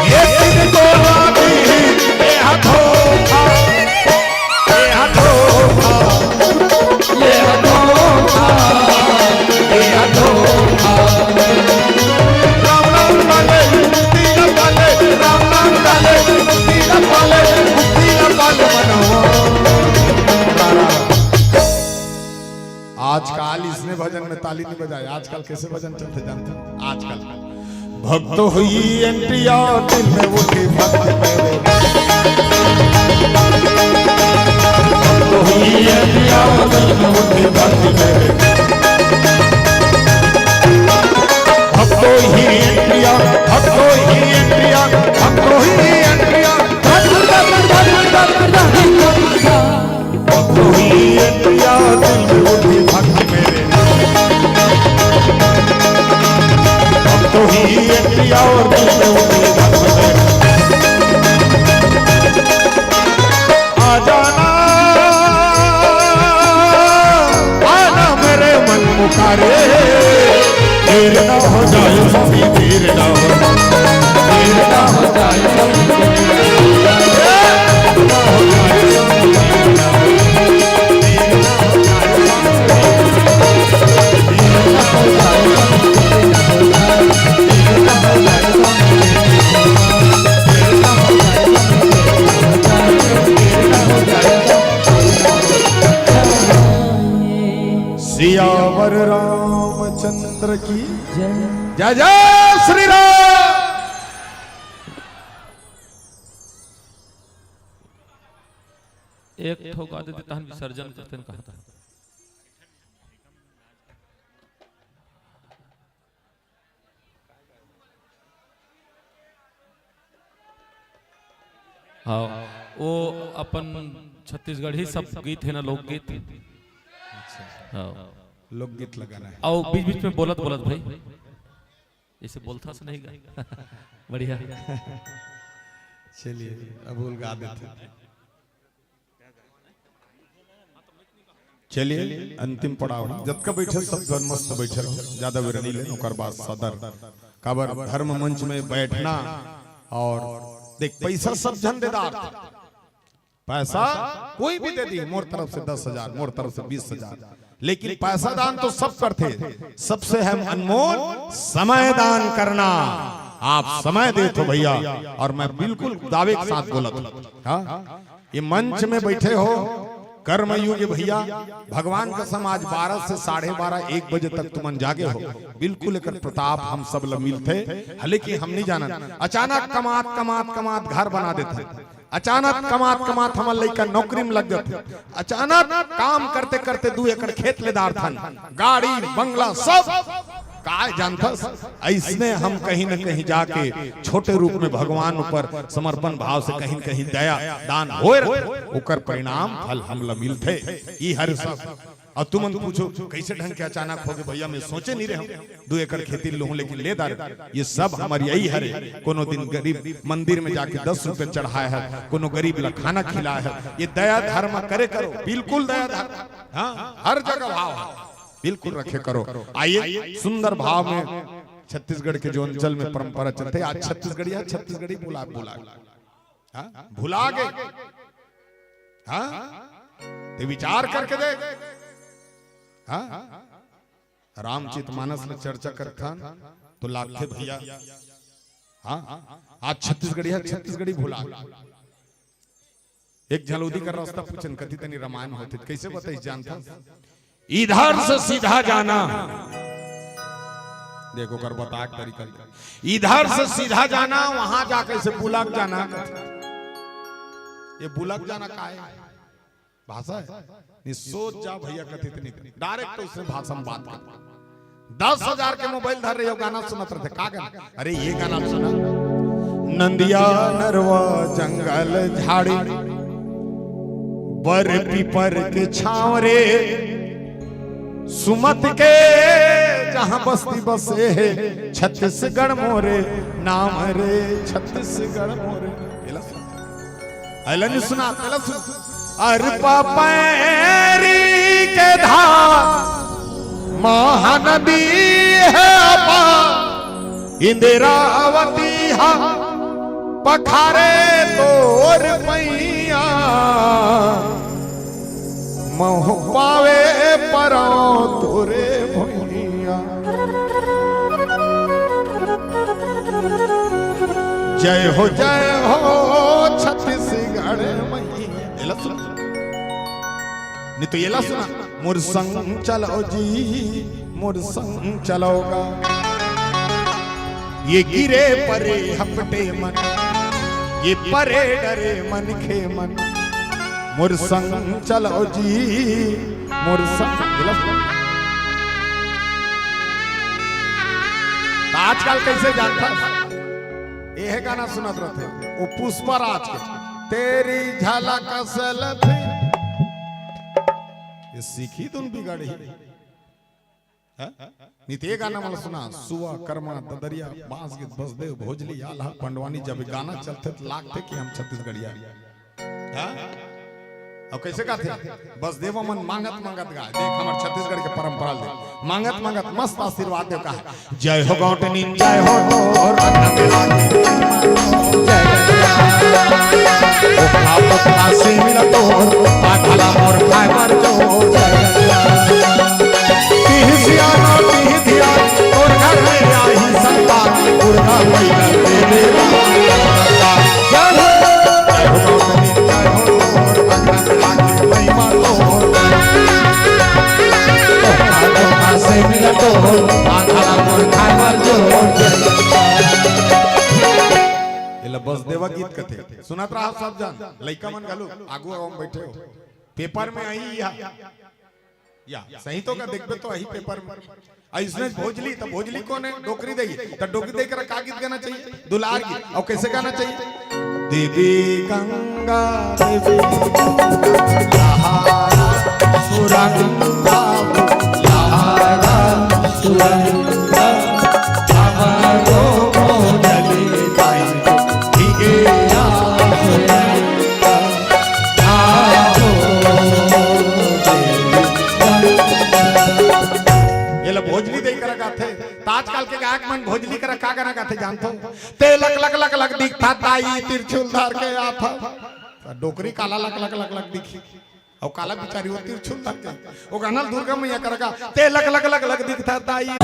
ये दिन तोला भी, ये हा धोखा, ये हा धोखा, ये हा धोखा, ये हा धोखा। राम नाम डाले, तीरा पाले, राम नाम डाले, तीरा पाले, तीरा पाले मनवा। आजकल इसने भजन में ताली नहीं बजाए, आजकल कैसे भजन चलते जानते हैं? आजकल भक्तो हुई एंट्रिया दिल में उठी भक्ति मेरे। भक्तो हुई एंट्रिया दिल में उठी भक्ति मेरे। भक्तो ही एंट्रिया, भक्तो ही एंट्रिया, भक्तो ही एंट्रिया। अब तो ही ये प्रिया दिल में उठी भक्ति मेरे। अब तो ही ये प्रिया और दिल में उठी भक्ति मेरे। आ जाना, आना मेरे मन पुकारे। देर ना हो जाए स्वामी, देर ना हो, देर ना हो जाए स्वामी। सियावर रामचंद्र की जय। जय जय श्री राम। एक ठो गा देते तहन विसर्जन करते न कहा था। हाँ, वो अपन छत्तीसगढ़ी सब गीत है ना, लोकगीत। हाँ। लोकगीत लगाना है। आओ, बीच बीच में बोलत बोलत भाई, ऐसे बोलता से नहीं गा। बढ़िया। चलिए, अब वो गा देते हैं। चलिए, अंतिम पड़ाव है। जतका बैठे सब जन मस्त बैठे रहो, ज्यादा बेर नहीं ले, ओकर बाद सदर। काबर धर्म मंच में बैठना और देख, पैसा सब झन दे दार। पैसा कोई भी दे दी, मोर तरफ से दस हजार, मोर तरफ से बीस हजार, लेकिन पैसा दान तो सब करते, सबसे हम अनमोल समय दान करना। आप समय दे तो भैया, और मैं बिल्कुल दावे के साथ बोलत हूँ। हाँ, ये मंच में बैठे हो, कर्मयुगी भैया, भगवान कसम, आज बारह से साढ़े बारह, एक बजे तक तुमन जागे हो। बिल्कुल एकर प्रताप हम सब ल मिलथे। हालांकि हम नहीं जानन, अचानक कमात, कमात, कमात घर बना देथे, अचानक कमात, कमात हमर लइका नौकरी में लग जाथे, अचानक काम करते, करते दू एकड़ खेत ले डारथन, गाड़ी, बंगला, सब। काय जानथस, अइसने हम कहीं न कहीं जाके छोटे रूप में भगवान ऊपर समर्पण भाव से कहीं न कहीं दया दान होए रथे, ओकर परिणाम फल हमला मिलथे। ई हर सब। और तुमन पूछो, कैसे ढंग के अचानक हो गए भैया, मैं सोचे नहीं रहे हूँ, दू एकड़ खेती लूहूं लेकिन ले दार। ये सब हमर यही हरे। कोनो दिन गरीब मंदिर में जाके दस रुपए चढ़ाए है, कोनो गरीब ला खाना खिलाए है। ये दया धर्म करे करो, बिल्कुल दया धर्म। हाँ, हर जगह भाव है। बिल्कुल रखे करो। आइए, सुंदर भाव में छत्तीसगढ़ के जो अंचल में परंपरा चलते, आज छत्तीसगढ़िया छत्तीसगढ़ी बुला, बुला, हाँ? भुला गए, हाँ? ते विचार करके देख, हाँ? रामचरित मानस में चर्चा करथन तो लागथे भैया, हाँ? आज छत्तीसगढ़िया छत्तीसगढ़ी भुला गए। एक झलौदी का रास्ता पूछन, कति तनी रामायण होते, कैसे बताई जानता? इधर से सीधा जाना, देखो कर बता के तरीका, इधर से सीधा जाना, वहां जाके से बुलक जाना। ये बुलक जाना का है? भाषा है? नहीं, सोच जा भैया, कति तनी डायरेक्ट उसने भाषा में बात कर। दस हजार के मोबाइल धर रहे हो, गाना सुनत रहते, का गाना? अरे ये गाना सुना। नंदिया नरवा जंगल झाड़ी, बर पीपर के छांव रे, सुमत के जहां बस्ती बसे है, छत्तीसगढ़ मोरे नाम रे, छत्तीसगढ़ मोरे। ये ला सुन। अइला नहीं सुना, अइला सुन। अरपा पैरी के धार महानदी है अपार। इंदिरावती हा पखारे तोर पैया, महु पावे परौं तोरे भुइयां। जय हो, जय हो छत्तीसगढ़ मैया। एला सुन। नहीं तो एला सुना। मोर संग चलो जी, मोर संग चलो गा। ये गिरे परे हपटे मन, ये परे डरे मनखे मन। मोर संग चलो जी, मोर संग। एला सुन। त आजकल कइसे जानथस? एहे गाना सुनत रथे, ओ पुष्पा राज के, तेरी झलक से लभी। ये सीखी धुन बिगड़ही। हाँ? नहीं त ये गाना मन ल सुना, सुआ, करमा, ददरिया, बांस गीत, बसदेव, भोजली, आल्हा, पंडवानी, जब ये गाना चलथे त लागथे कि हम छत्तीसगढ़िया। हाँ? अउ कइसे गाथे? बसदेवा मन मांगत मांगत गाय। देख, हमर छत्तीसगढ़ के परंपरा ले मांगत मांगत मस्त आशीर्वाद देव का हे। जय हो गौंटनिन, जय हो तोर अंगना में राखे। जय। ओखा पोखा से मिला तोर, पाठला मोर खाए बर जो। जय। तिही सियाना, तिही धियान, तोर घर में आही संतान, दुर्गा मैया दे दे। जय हो। जय हो गौंटनिन, जय हो तोर अंगना में राखे। एला बसदेवा गीत कथे। सुनत रहा सब जन, लइका मन घलो आगू आगू में बइठे हो। पेपर में आही या, या सही तो का देखबे तो आही पेपर में। अइसने भोजली, त भोजली कोन हे? डोकरी दाई। त डोकरी दाई करा का गीत गाना चाहिए? दुलार गीत। अउ कइसे गाना चाहिए? देवी गंगा, देवी गंगा, लहरा सुरंगा, लहरा सुरंगा, हमरो भोजली दाई, भीगे आ सुरंगा। एला भोजली दाई करा गाथे। त आजकल के गायक मन भोजली करा का गाना गाथे जानथो? ते लक लक लक लक दिखथा दाई, त्रिशूल धर के आथा। त डोकरी काला लक लक लक लक दिखही? अउ काला बिचारी ओ त्रिशूल धर के। ओ गाना ल दुर्गा मैया करा गा, ते लक लक लक लक दिखथा दाई। ए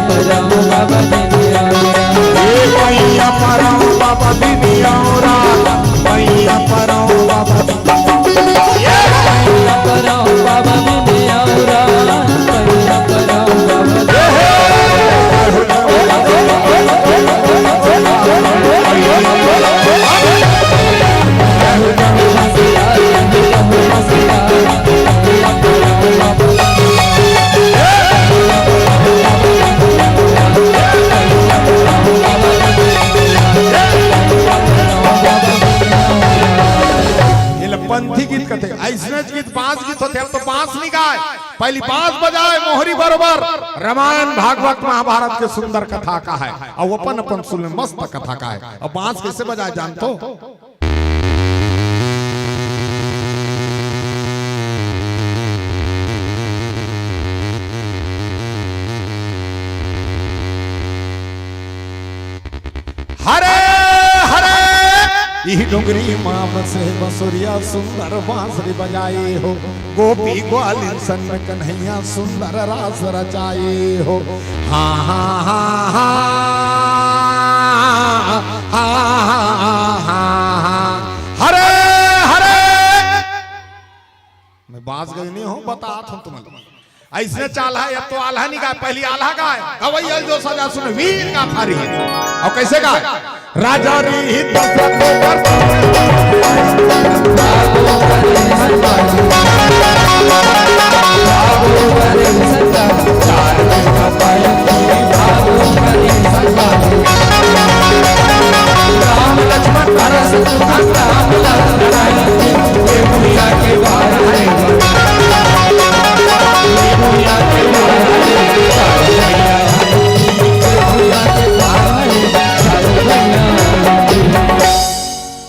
मैया परौं बाबा बिनिया रात, मैया परौं बाबा। एला पंथी गीत कथे। अइसनेच गीत बांस गीत होथे, अब तो बांस नइ गाय, पहिली बांस बजाय मोहरी बरोबर। रामायण, भागवत, महाभारत के सुंदर कथा कहाय, अउ अपन अपन सुर में मस्त कथा कहाय। अब बांस कइसे बजाय जानथो? हरे हरे, इही डोंगरी मा बसे बसुरिया सुंदर बांसुरी बजाए हो, गोपी ग्वालिन संग कन्हैया सुंदर रास रचाए हो। हाँ, हाँ, हाँ, हाँ। हरे हरे। मैं बांस गई नहीं हूँ, बतात हूँ तुमन। अइसने चाल हे, अब तो आल्हा नइ गाय, पहिली आल्हा गाय। गवई अल जो सजा सुन वीर गाथा रही। अउ कइसे गाय? राजा रही दशरथ को कर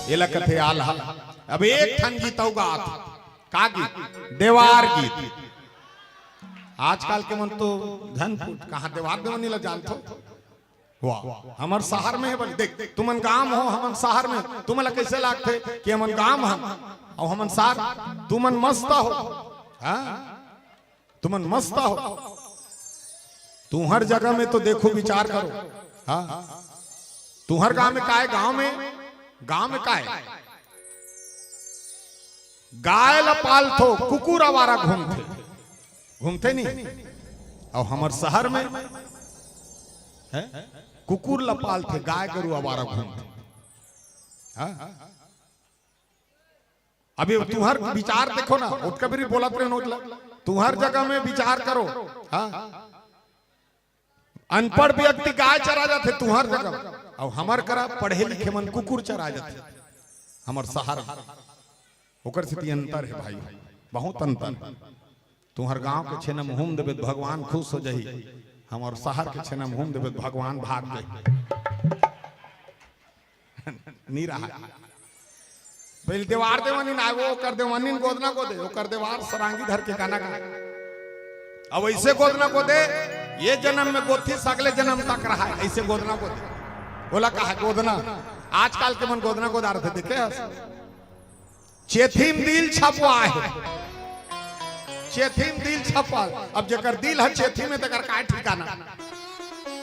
एला कथे आल्हा। अब एक ठन गीत अउ गात। का गीत? देवार गीत। आजकल के मन तो झन पूछ, कहाँ देवार देवनी ला जानथो? वाह, हमर शहर में हे बने। देख, तुमन गांव हो, हमन शहर में, तुमन ला कैसे लागथे कि हमन गांव हन अउ हमन शहर? तुमन मस्त हो, हाँ, तुमन मस्त हो। तुहर जगह में तो देखो, विचार करो, हाँ, तुहर गांव में काय, गांव में, गांव में काय, गाय ला पालथो, कुकुर आवारा घूमथे, घूमथे नहीं? अउ हमर शहर में, हैं? कुकुर ला पालथे, गाय गरु आवारा घूमथे। हाँ? अभी तुहर विचार देखो ना, ओतका बेरी बोलत रहे नोच ला, तुहर जगह में विचार करो। हाँ? अनपढ़ व्यक्ति गाय चरा जाथे तुहर जगह, अउ हमर करा पढ़े लिखे मन कुकुर चरा जाथे हमर शहर। ओकर सेती अंतर हे भाई, बहुत अंतर। तुहर गांव के छेना म हूम देबे त भगवान खुश हो जाही, हमर शहर के छेना म हूम देबे त भगवान भाग जाही। नी रहा। पहले देवार देवनिन आय, वो ओकर देवनिन गोदना गोदे, ओकर देवार सरांगी धर के गाना गाए। अब ऐसे गोदना गोदे, ये जन्म में गोदथी, अगले जन्म तक रहा है, ऐसे गोदना गोदे। बोला कहा गोदना, आजकल के मन गोदना गोदा रथे, देखे हस? चेथी म दिल छपवा हे, चेथी म दिल छपवा। अब जेकर दिल ह चेथी में, तेकर काय ठिकाना?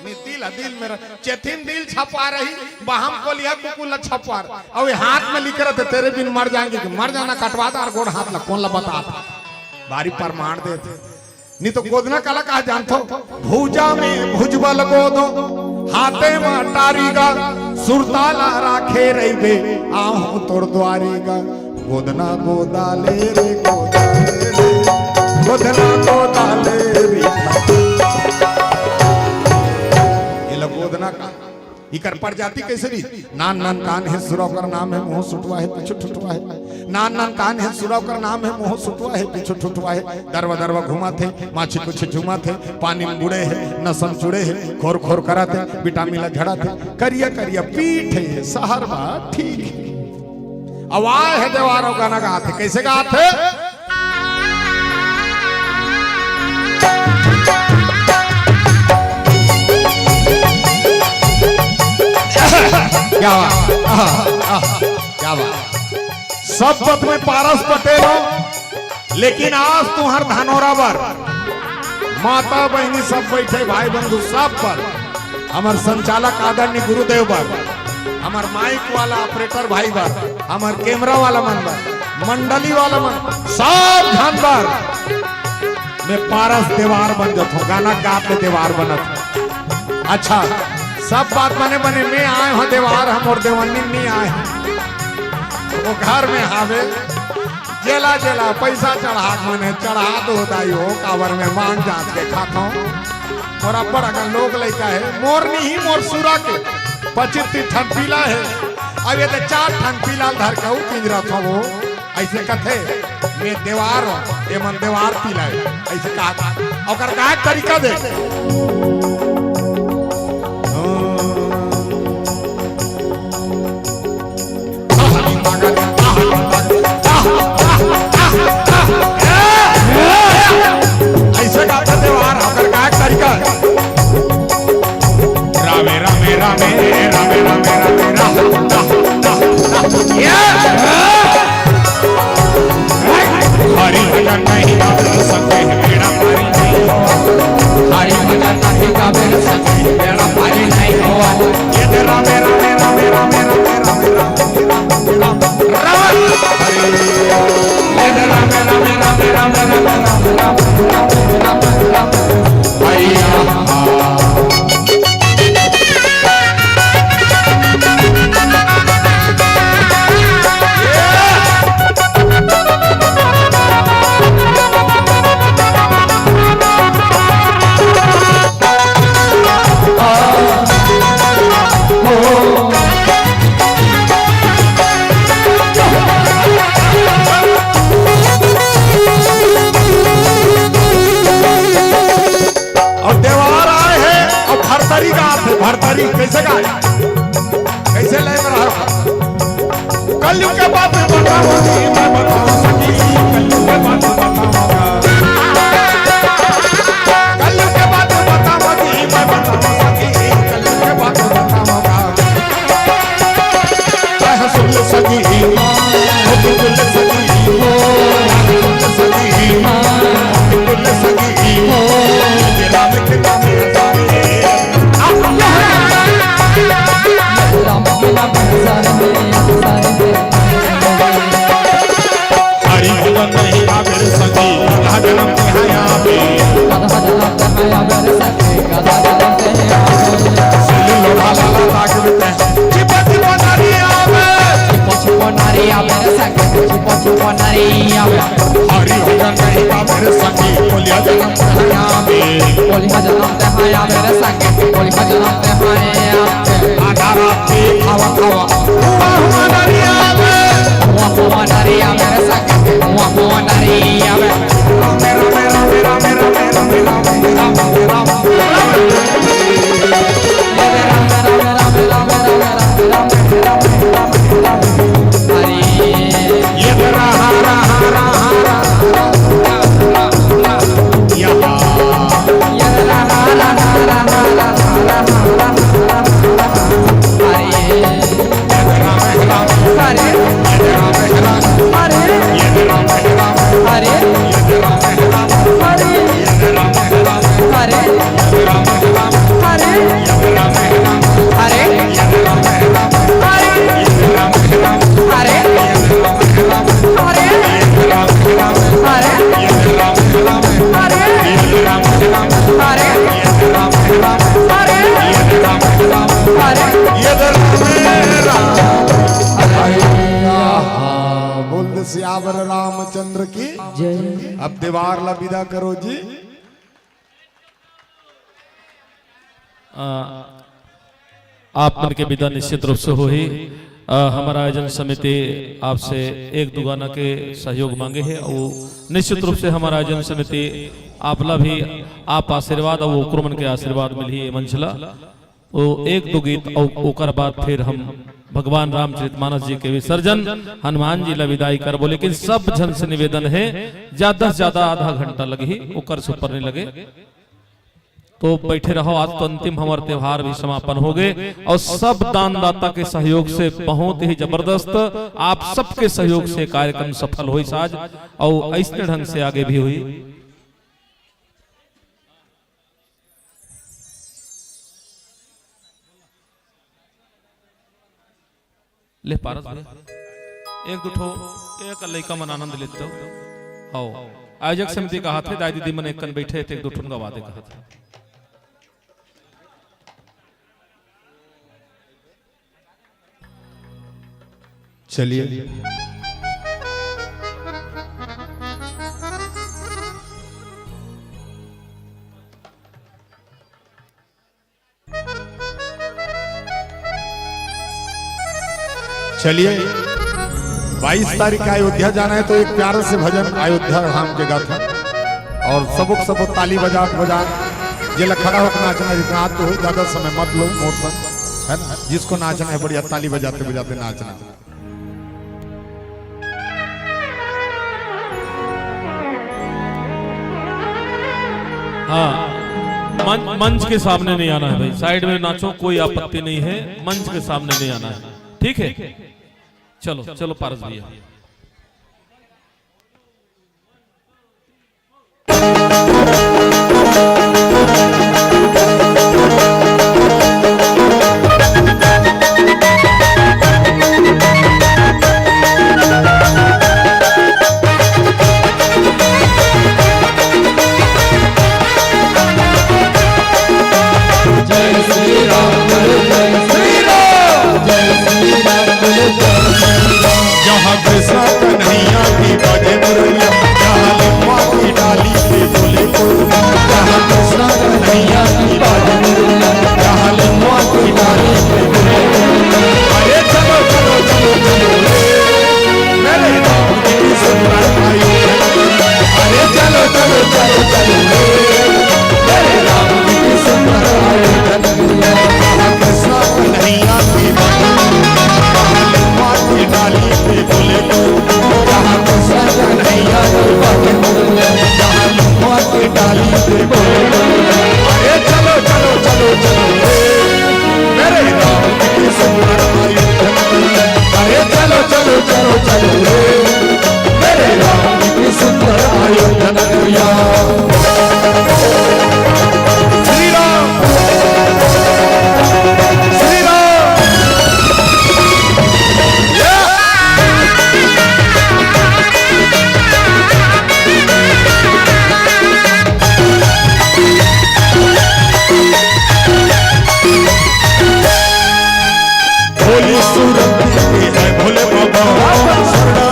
नहीं, दिल ह दिल में रह, चेथी म दिल छपवा रही, बाहम कोलिया कुकुर ला छपवा रही। अउ ये हाथ में लिखे रथे, "तेरे बिन मर जाएंगे," कि मर जाना, कटवा दार गोड़ हाथ ला, कोन ला बतात? भारी प्रमाण देथे। नहीं तो गोदना काला कहा जानथो? भुजा में भुजबल गोदो, हाथे में टारी गा, सुरता ला राखे रहिबे, आहूं तोर दुवारी गा। गोदना गोदा ले रे, गोदा ले रे, गोदना गोदा ले रे। ये लो गोदना का, इकर प्रजाति कैसे रही? नान नान कान हे सुरा ओकर नाम हे, मुंह सुटवा हे, पीछू ठुठवा हे। नान नान कान हे सुरा ओकर नाम हे, मुंह सुटवा हे, पीछू ठुठवा हे। दरवा दरवा घुमाथे, माछी कुछ झुमाथे, पानी में बुड़े हे, नसम चुड़े हे, खोर खोर कराथे, विटामिन ला झड़ाथे। करिया करिया पीठ हे, शहर बा ठीक हे। अब आय हे देवार अउ गाना गाथे। कैसे गाथे? क्या बात, आहा, आहा, क्या बात। सब पथ में पारस पटेल हो, लेकिन आज तुहर धनोरा बर माता बहिनी सब बैठे, भाई बंधु सब बर, हमर संचालक आदरणीय गुरुदेव बर, हमर माइक वाला ऑपरेटर भाई बर, हमर कैमरा वाला मन बर, मंडली वाला मन, सब झन बर मैं पारस देवार बन जथों, गाना गा के देवार बनत। अच्छा, सब बात बने बने, मैं आय हों देवार, हमर देवन्नी नहीं आय हों। वो घर में हावे, जेला जेला पैसा चढ़ा के मने चढ़ा दो दाई हो, काबर में मांग जात के खाथों। मोर अब्बड़ अकन लोग लइका हे, मोर नहीं मोर सुरा के पच्चीस तीस ठन पीला हे। अब ये तो चार ठन पीला धर के ऊ पिंजरा थो वो। ऐसे कथे, मैं देवार हों, ये मन देवार पीला हे। ऐसे कहा था। ओकर गाय तरीका दे। ऐसे गाता त्योहार होकर गायक तरीका। रामे, रामे, रामे, रामे, रामे, रामे, रामे, रामे, रामे, ये। हरि भजन नहीं गावे सके, बेड़ा पारी नहीं हो। हरि भजन नहीं गावे सके, बेड़ा पारी नहीं हो। ये दे रामे, रामे, रामे, रामे, रामे, रामे, रामे। अउ देवार आय हे, अउ भरतरी गात हे, भरतरी कइसे गाय? कइसे लय में रहा? कलयुग के बात बताओ जी, मैं बताऊं सखी, कलयुग के बात बताऊंगा। कलयुग के बात बताओ जी, मैं बताऊं सखी, कलयुग के बात या मेरे संग बोली बजरंग हरे आपके। आधा रात की हवा हवा। हुआ हुआ डरिया में। हुआ हुआ डरिया मेरे संग। हुआ हुआ डरिया में। राम, राम, राम। हरे। ये रहा, रहा, रहा, रहा, रहा, रहा, रहा, रहा। बोल दे सियावर रामचंद्र की। जय। अब दीवार ला विदा करो जी। अ, आप मन के विदा निश्चित रूप से होही। अ, हमर आयोजन समिति आपसे एक दू गाना के सहयोग मांगे हे, अउ निश्चित रूप से हमर आयोजन समिति आप ला भी आप आशीर्वाद अउ ओकरो मन के आशीर्वाद मिलही ए मंच ला। ओ एक दो गीत अउ ओकर बाद फिर हम भगवान रामचरितमानस जी के विसर्जन, हनुमान जी ला विदाई करबो। लेकिन सब झन से निवेदन हे, ज्यादा से ज्यादा आधा घंटा लगही, ओकर से ऊपर नहीं लगे। तो बैठे रहो, आज तो अंतिम हमर त्योहार भी समापन हो गए अउ सब दानदाता के सहयोग से बहुत ही जबरदस्त, आप सबके सहयोग से कार्यक्रम सफल होइस आज अउ अइसने ढंग से आगे भी होही। ले पारस भैया, एक दू ठो, एक लइका मन आनंद लेते हो। आओ, आयोजक समिति कहाथे, दाई दीदी मन एक कन बैठे हे, एक दू ठो गवा दे कहाथे। चलिए। चलिए, बाईस तारीख का अयोध्या जाना है, तो एक प्यारा से भजन अयोध्या धाम के गाथा। और सबक सबक ताली बजात बजात, जेला खड़ा होकर नाचना है, जितना हाथ तो हो, ज्यादा समय मत लो, मोर संग, है ना? जिसको नाचना है, बढ़िया ताली बजाते बजाते नाचना। हाँ, मन-, मंच के सामने नहीं आना है भाई, साइड में नाचो, कोई आपत्ति नहीं है, मंच के सामने नहीं आना है, ठीक है? चलो, चलो पारस भैया। जय श्री राम, जय श्री राम, जय श्री राम, जय श्री राम। जहाँ कृष्णा कन्हैया की बाजे मुरैया, जहाँ लिखवा की डाली पे बोले कोयल। जहाँ कृष्णा कन्हैया की बाजे मुरैया, जहाँ लिखवा की डाली पे बोले कोयल। अरे चलो, चलो, चलो, चलो रे, मेरे राम की सुंदर अयोध्या। अरे चलो, चलो, चलो, चलो रे, मेरे राम की सुंदर अयोध्या। कृष्णा कन्हैया की बात, जहाँ लिखवा की डाली पे बोले तो, जहाँ कृष्णा कन्हैया की बात, जहाँ लिखवा की डाली पे बोले तो। अरे चलो, चलो, चलो, चलो रे, मेरे राम की सुंदर अयोध्या। अरे चलो, चलो, चलो, चलो रे, मेरे राम की सुंदर अयोध्या नगरिया। श्री राम, श्री राम। भोली सूरत के है भोले बाबा, सरना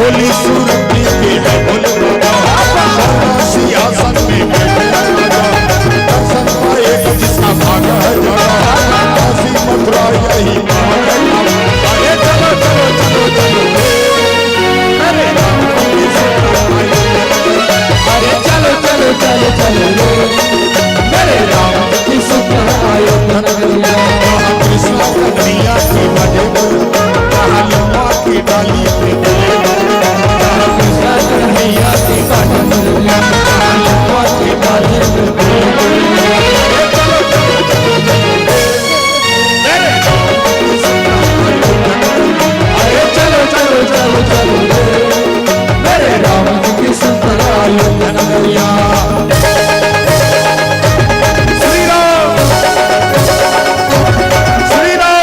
बोली सूरत के है भोले बाबा, सिंहासन में बैठे राजा, दर्शन पाए जिसका भाग है जागा, काशी मथुरा यही पावन है। अरे चलो, चलो, चलो, चलो, अरे राम की सुंदर, अरे चलो, चलो, चलो, चलो रे, मेरे राम की सुंदर अयोध्या नगरिया। कृष्णा कन्हैया की भजन, काली माँ की डाली पे डोले। कृष्णा कन्हैया की भजन, काली माँ की डाली पे डोले। अरे चलो, चलो, चलो, चलो रे, मेरे राम की सुंदर अयोध्या नगरिया। श्री राम, श्री राम।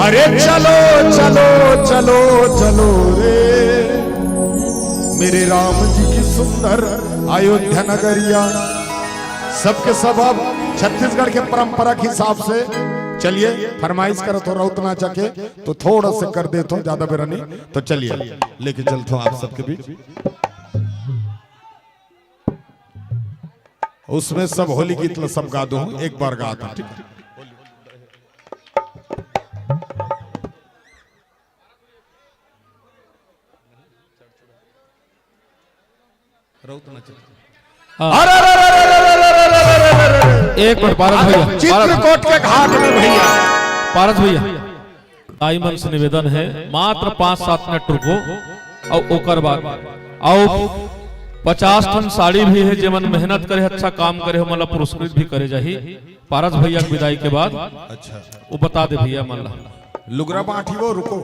अरे चलो, चलो, चलो, चलो रे, मेरे राम जी की सुंदर अयोध्या नगरिया। सबके सब अब छत्तीसगढ़ के परंपरा के हिसाब से चलिए, फरमाइश करत हो रउत नाचा के, तो थोड़ा सा कर देत हो, ज्यादा बेरा नहीं। तो चलिए, लेके चलत हो आप सबके बीच। उसमें सब होली गीत ल सब गा दो, एक बार गा दो, ठीक है? रउत ना चल। हाँ। अरे, अरे, अरे, एक मिनट, पारस भैया, पारस, चित्रकूट के घाट में भैया। पारस भैया, दाई मन से निवेदन है, मात्र पाँच सात मिनट रुको, अउ ओकर बाद, अउ पचास ठन साड़ी भी है, जेमन मेहनत करे, अच्छा काम करे हो, मतलब पुरस्कृत भी करे जाही। पारस भैया के विदाई के बाद अच्छा। वो बता दे भैया, मन ला। लुगरा बांटी वो, रुको।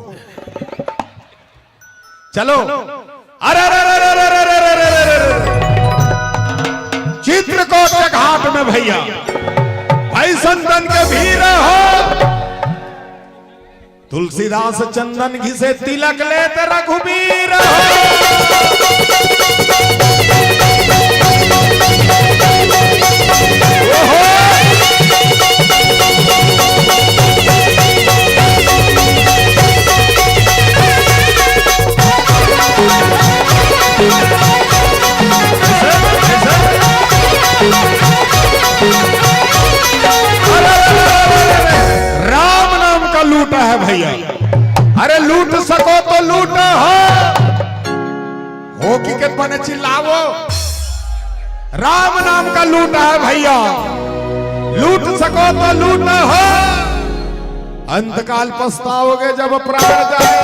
चलो। अरे, अरे, अरे, चित्रकूट के घाट में भैया, भाई संतन के भीड़ हो। तुलसीदास चंदन घिसे तिलक लेत रघुबीर हो। ओहो। राम नाम का लूटा है भैया। अरे लूट सको तो लूट हो, हो की के बने चिल्लावो। राम नाम का लूट है भैया, लूट सको तो लूट हो। अंतकाल पछताओगे जब प्राण जाए।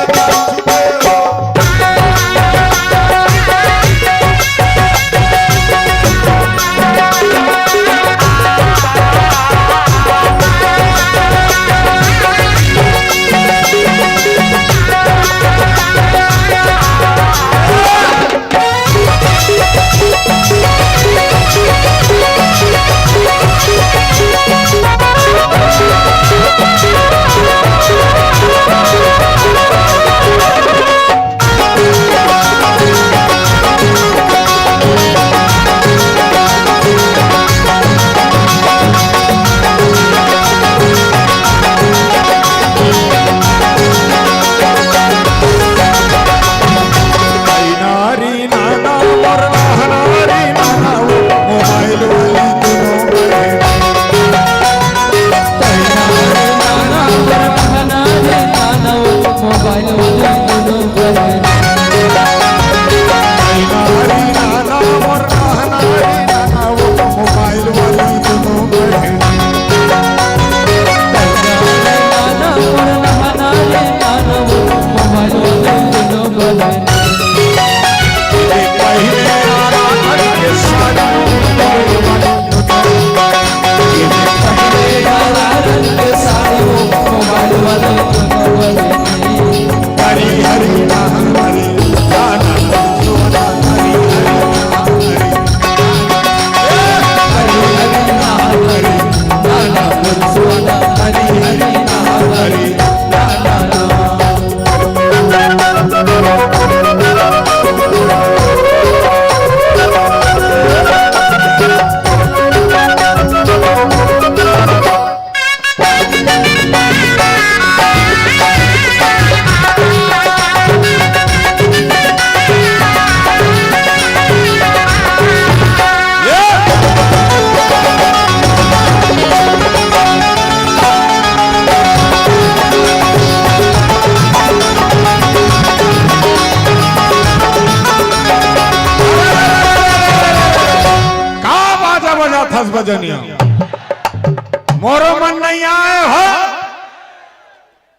मोरो मन नहीं आए हो।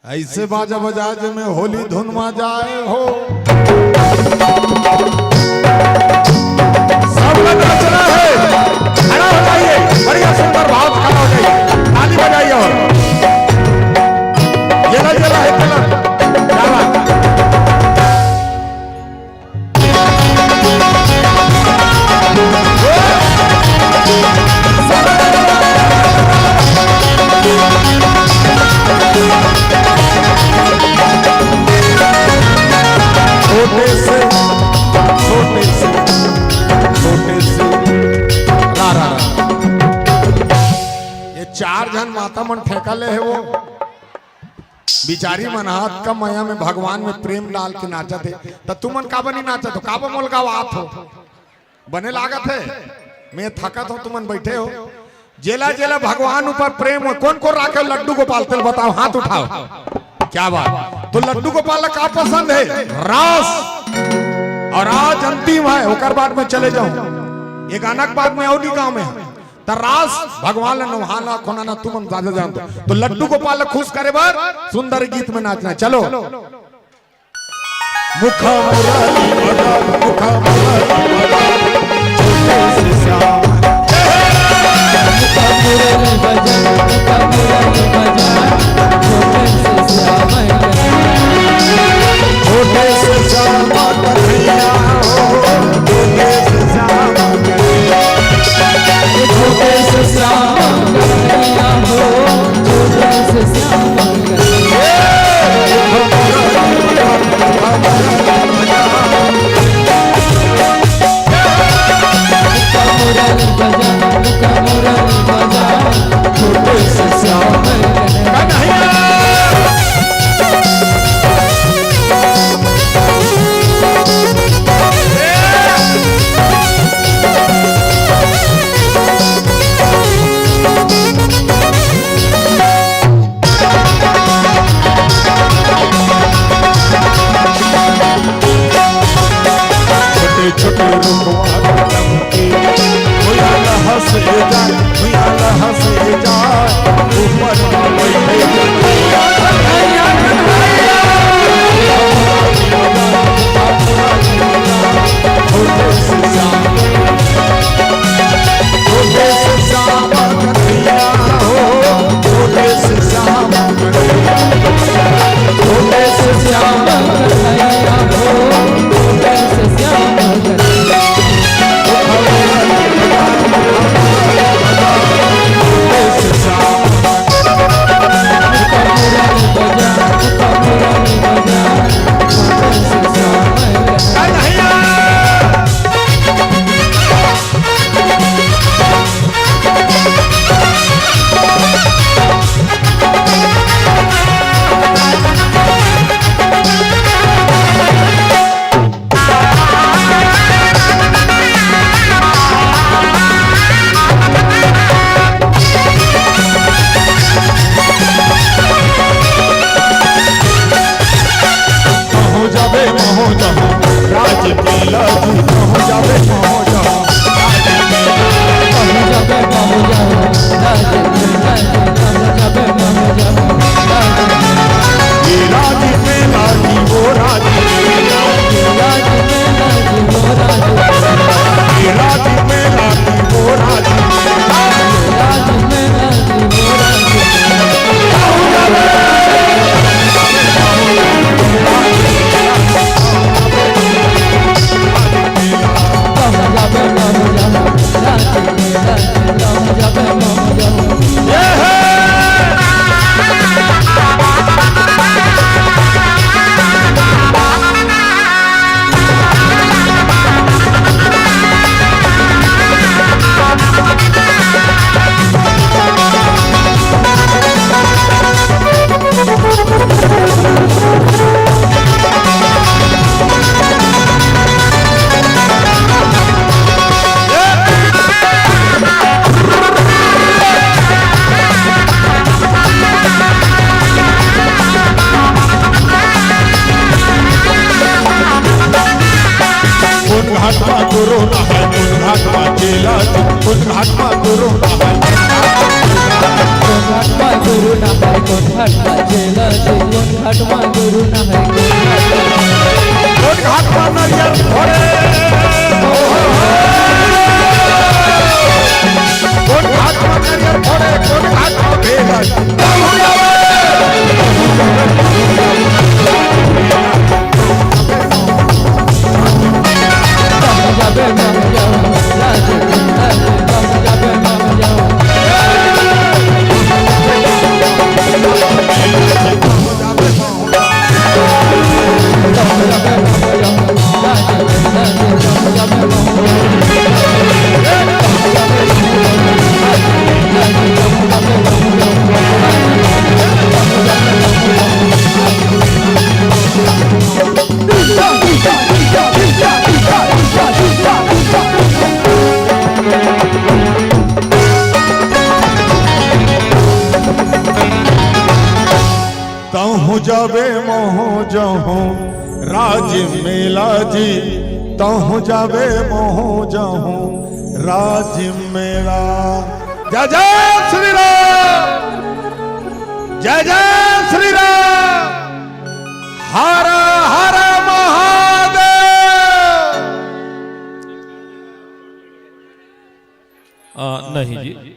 ऐसे बाजा बजाए जे में होली धुन मा जाए हो। सबका नाचना है, खड़ा हो जाइए, बढ़िया सुंदर भाव से खड़ा हो जाइए, ताली बजाइए और ये ला, ये ला, ये ला। क्या बात। छोटे से, छोटे से, छोटे से। रा, रा, रा। ये चार झन माता मन ठेका ले हे वो। बिचारी मन हाथ का मया में भगवान में प्रेम डाल के नाचत हे, त तुमन काबर नहीं नाचत हो? काबर मोल गवात हो? बने लागत हे? मैं थकत हो, तुमन बैठे हो। जेला जेला भगवान ऊपर प्रेम हो, कोन कोन राखे हो लड्डू गोपाल, तेल बताओ, हाथ उठाओ। क्या बात। तो लड्डू गोपाल ला का पसंद हे? रास। और आज अंतिम हे, ओकर बाद में चले जाऊं। ये गाना के बाद में और भी काम हे। त रास भगवान ला नोहाना खोना ना तुमन ज्यादा जानत हो। तो लड्डू गोपाल ला खुश करे बर सुंदर गीत में नाचना हे। चलो। मुखा मुरली बजा, मुखा मुरली बजा, छोटे से श्याम। मुखा मुरली बजा, मुखा मुरली बजा, छोटे से श्याम। छोटे से श्याम कन्हैया हो, छोटे से श्याम कन्हैया। छोटे से श्याम कन्हैया हो, छोटे से श्याम कन्हैया। छोटे छोटे रुखवा कलम के, भुइयां लहस जाए, भुइयां लहस जाए, ऊपर बैठे छोटे से श्याम, छोटे से श्याम कन्हैया हो, छोटे से श्याम कन्हैया, छोटे से श्याम कन्हैया हो, छोटे से श्याम कन्हैया। आत्मा गुरु न है गुरु। कोन घाट पर नरियर फोड़े? कोन घाट पर नरियर फोड़े? कोन घाट पर भेलन? तहूँ जाबे महूँ जाहूँ राज मेला जी, तहूँ जाबे महूँ जाहूँ राज मेला। जय जय श्री राम, जय जय श्री राम, हर हर महादेव। आ, नहीं जी,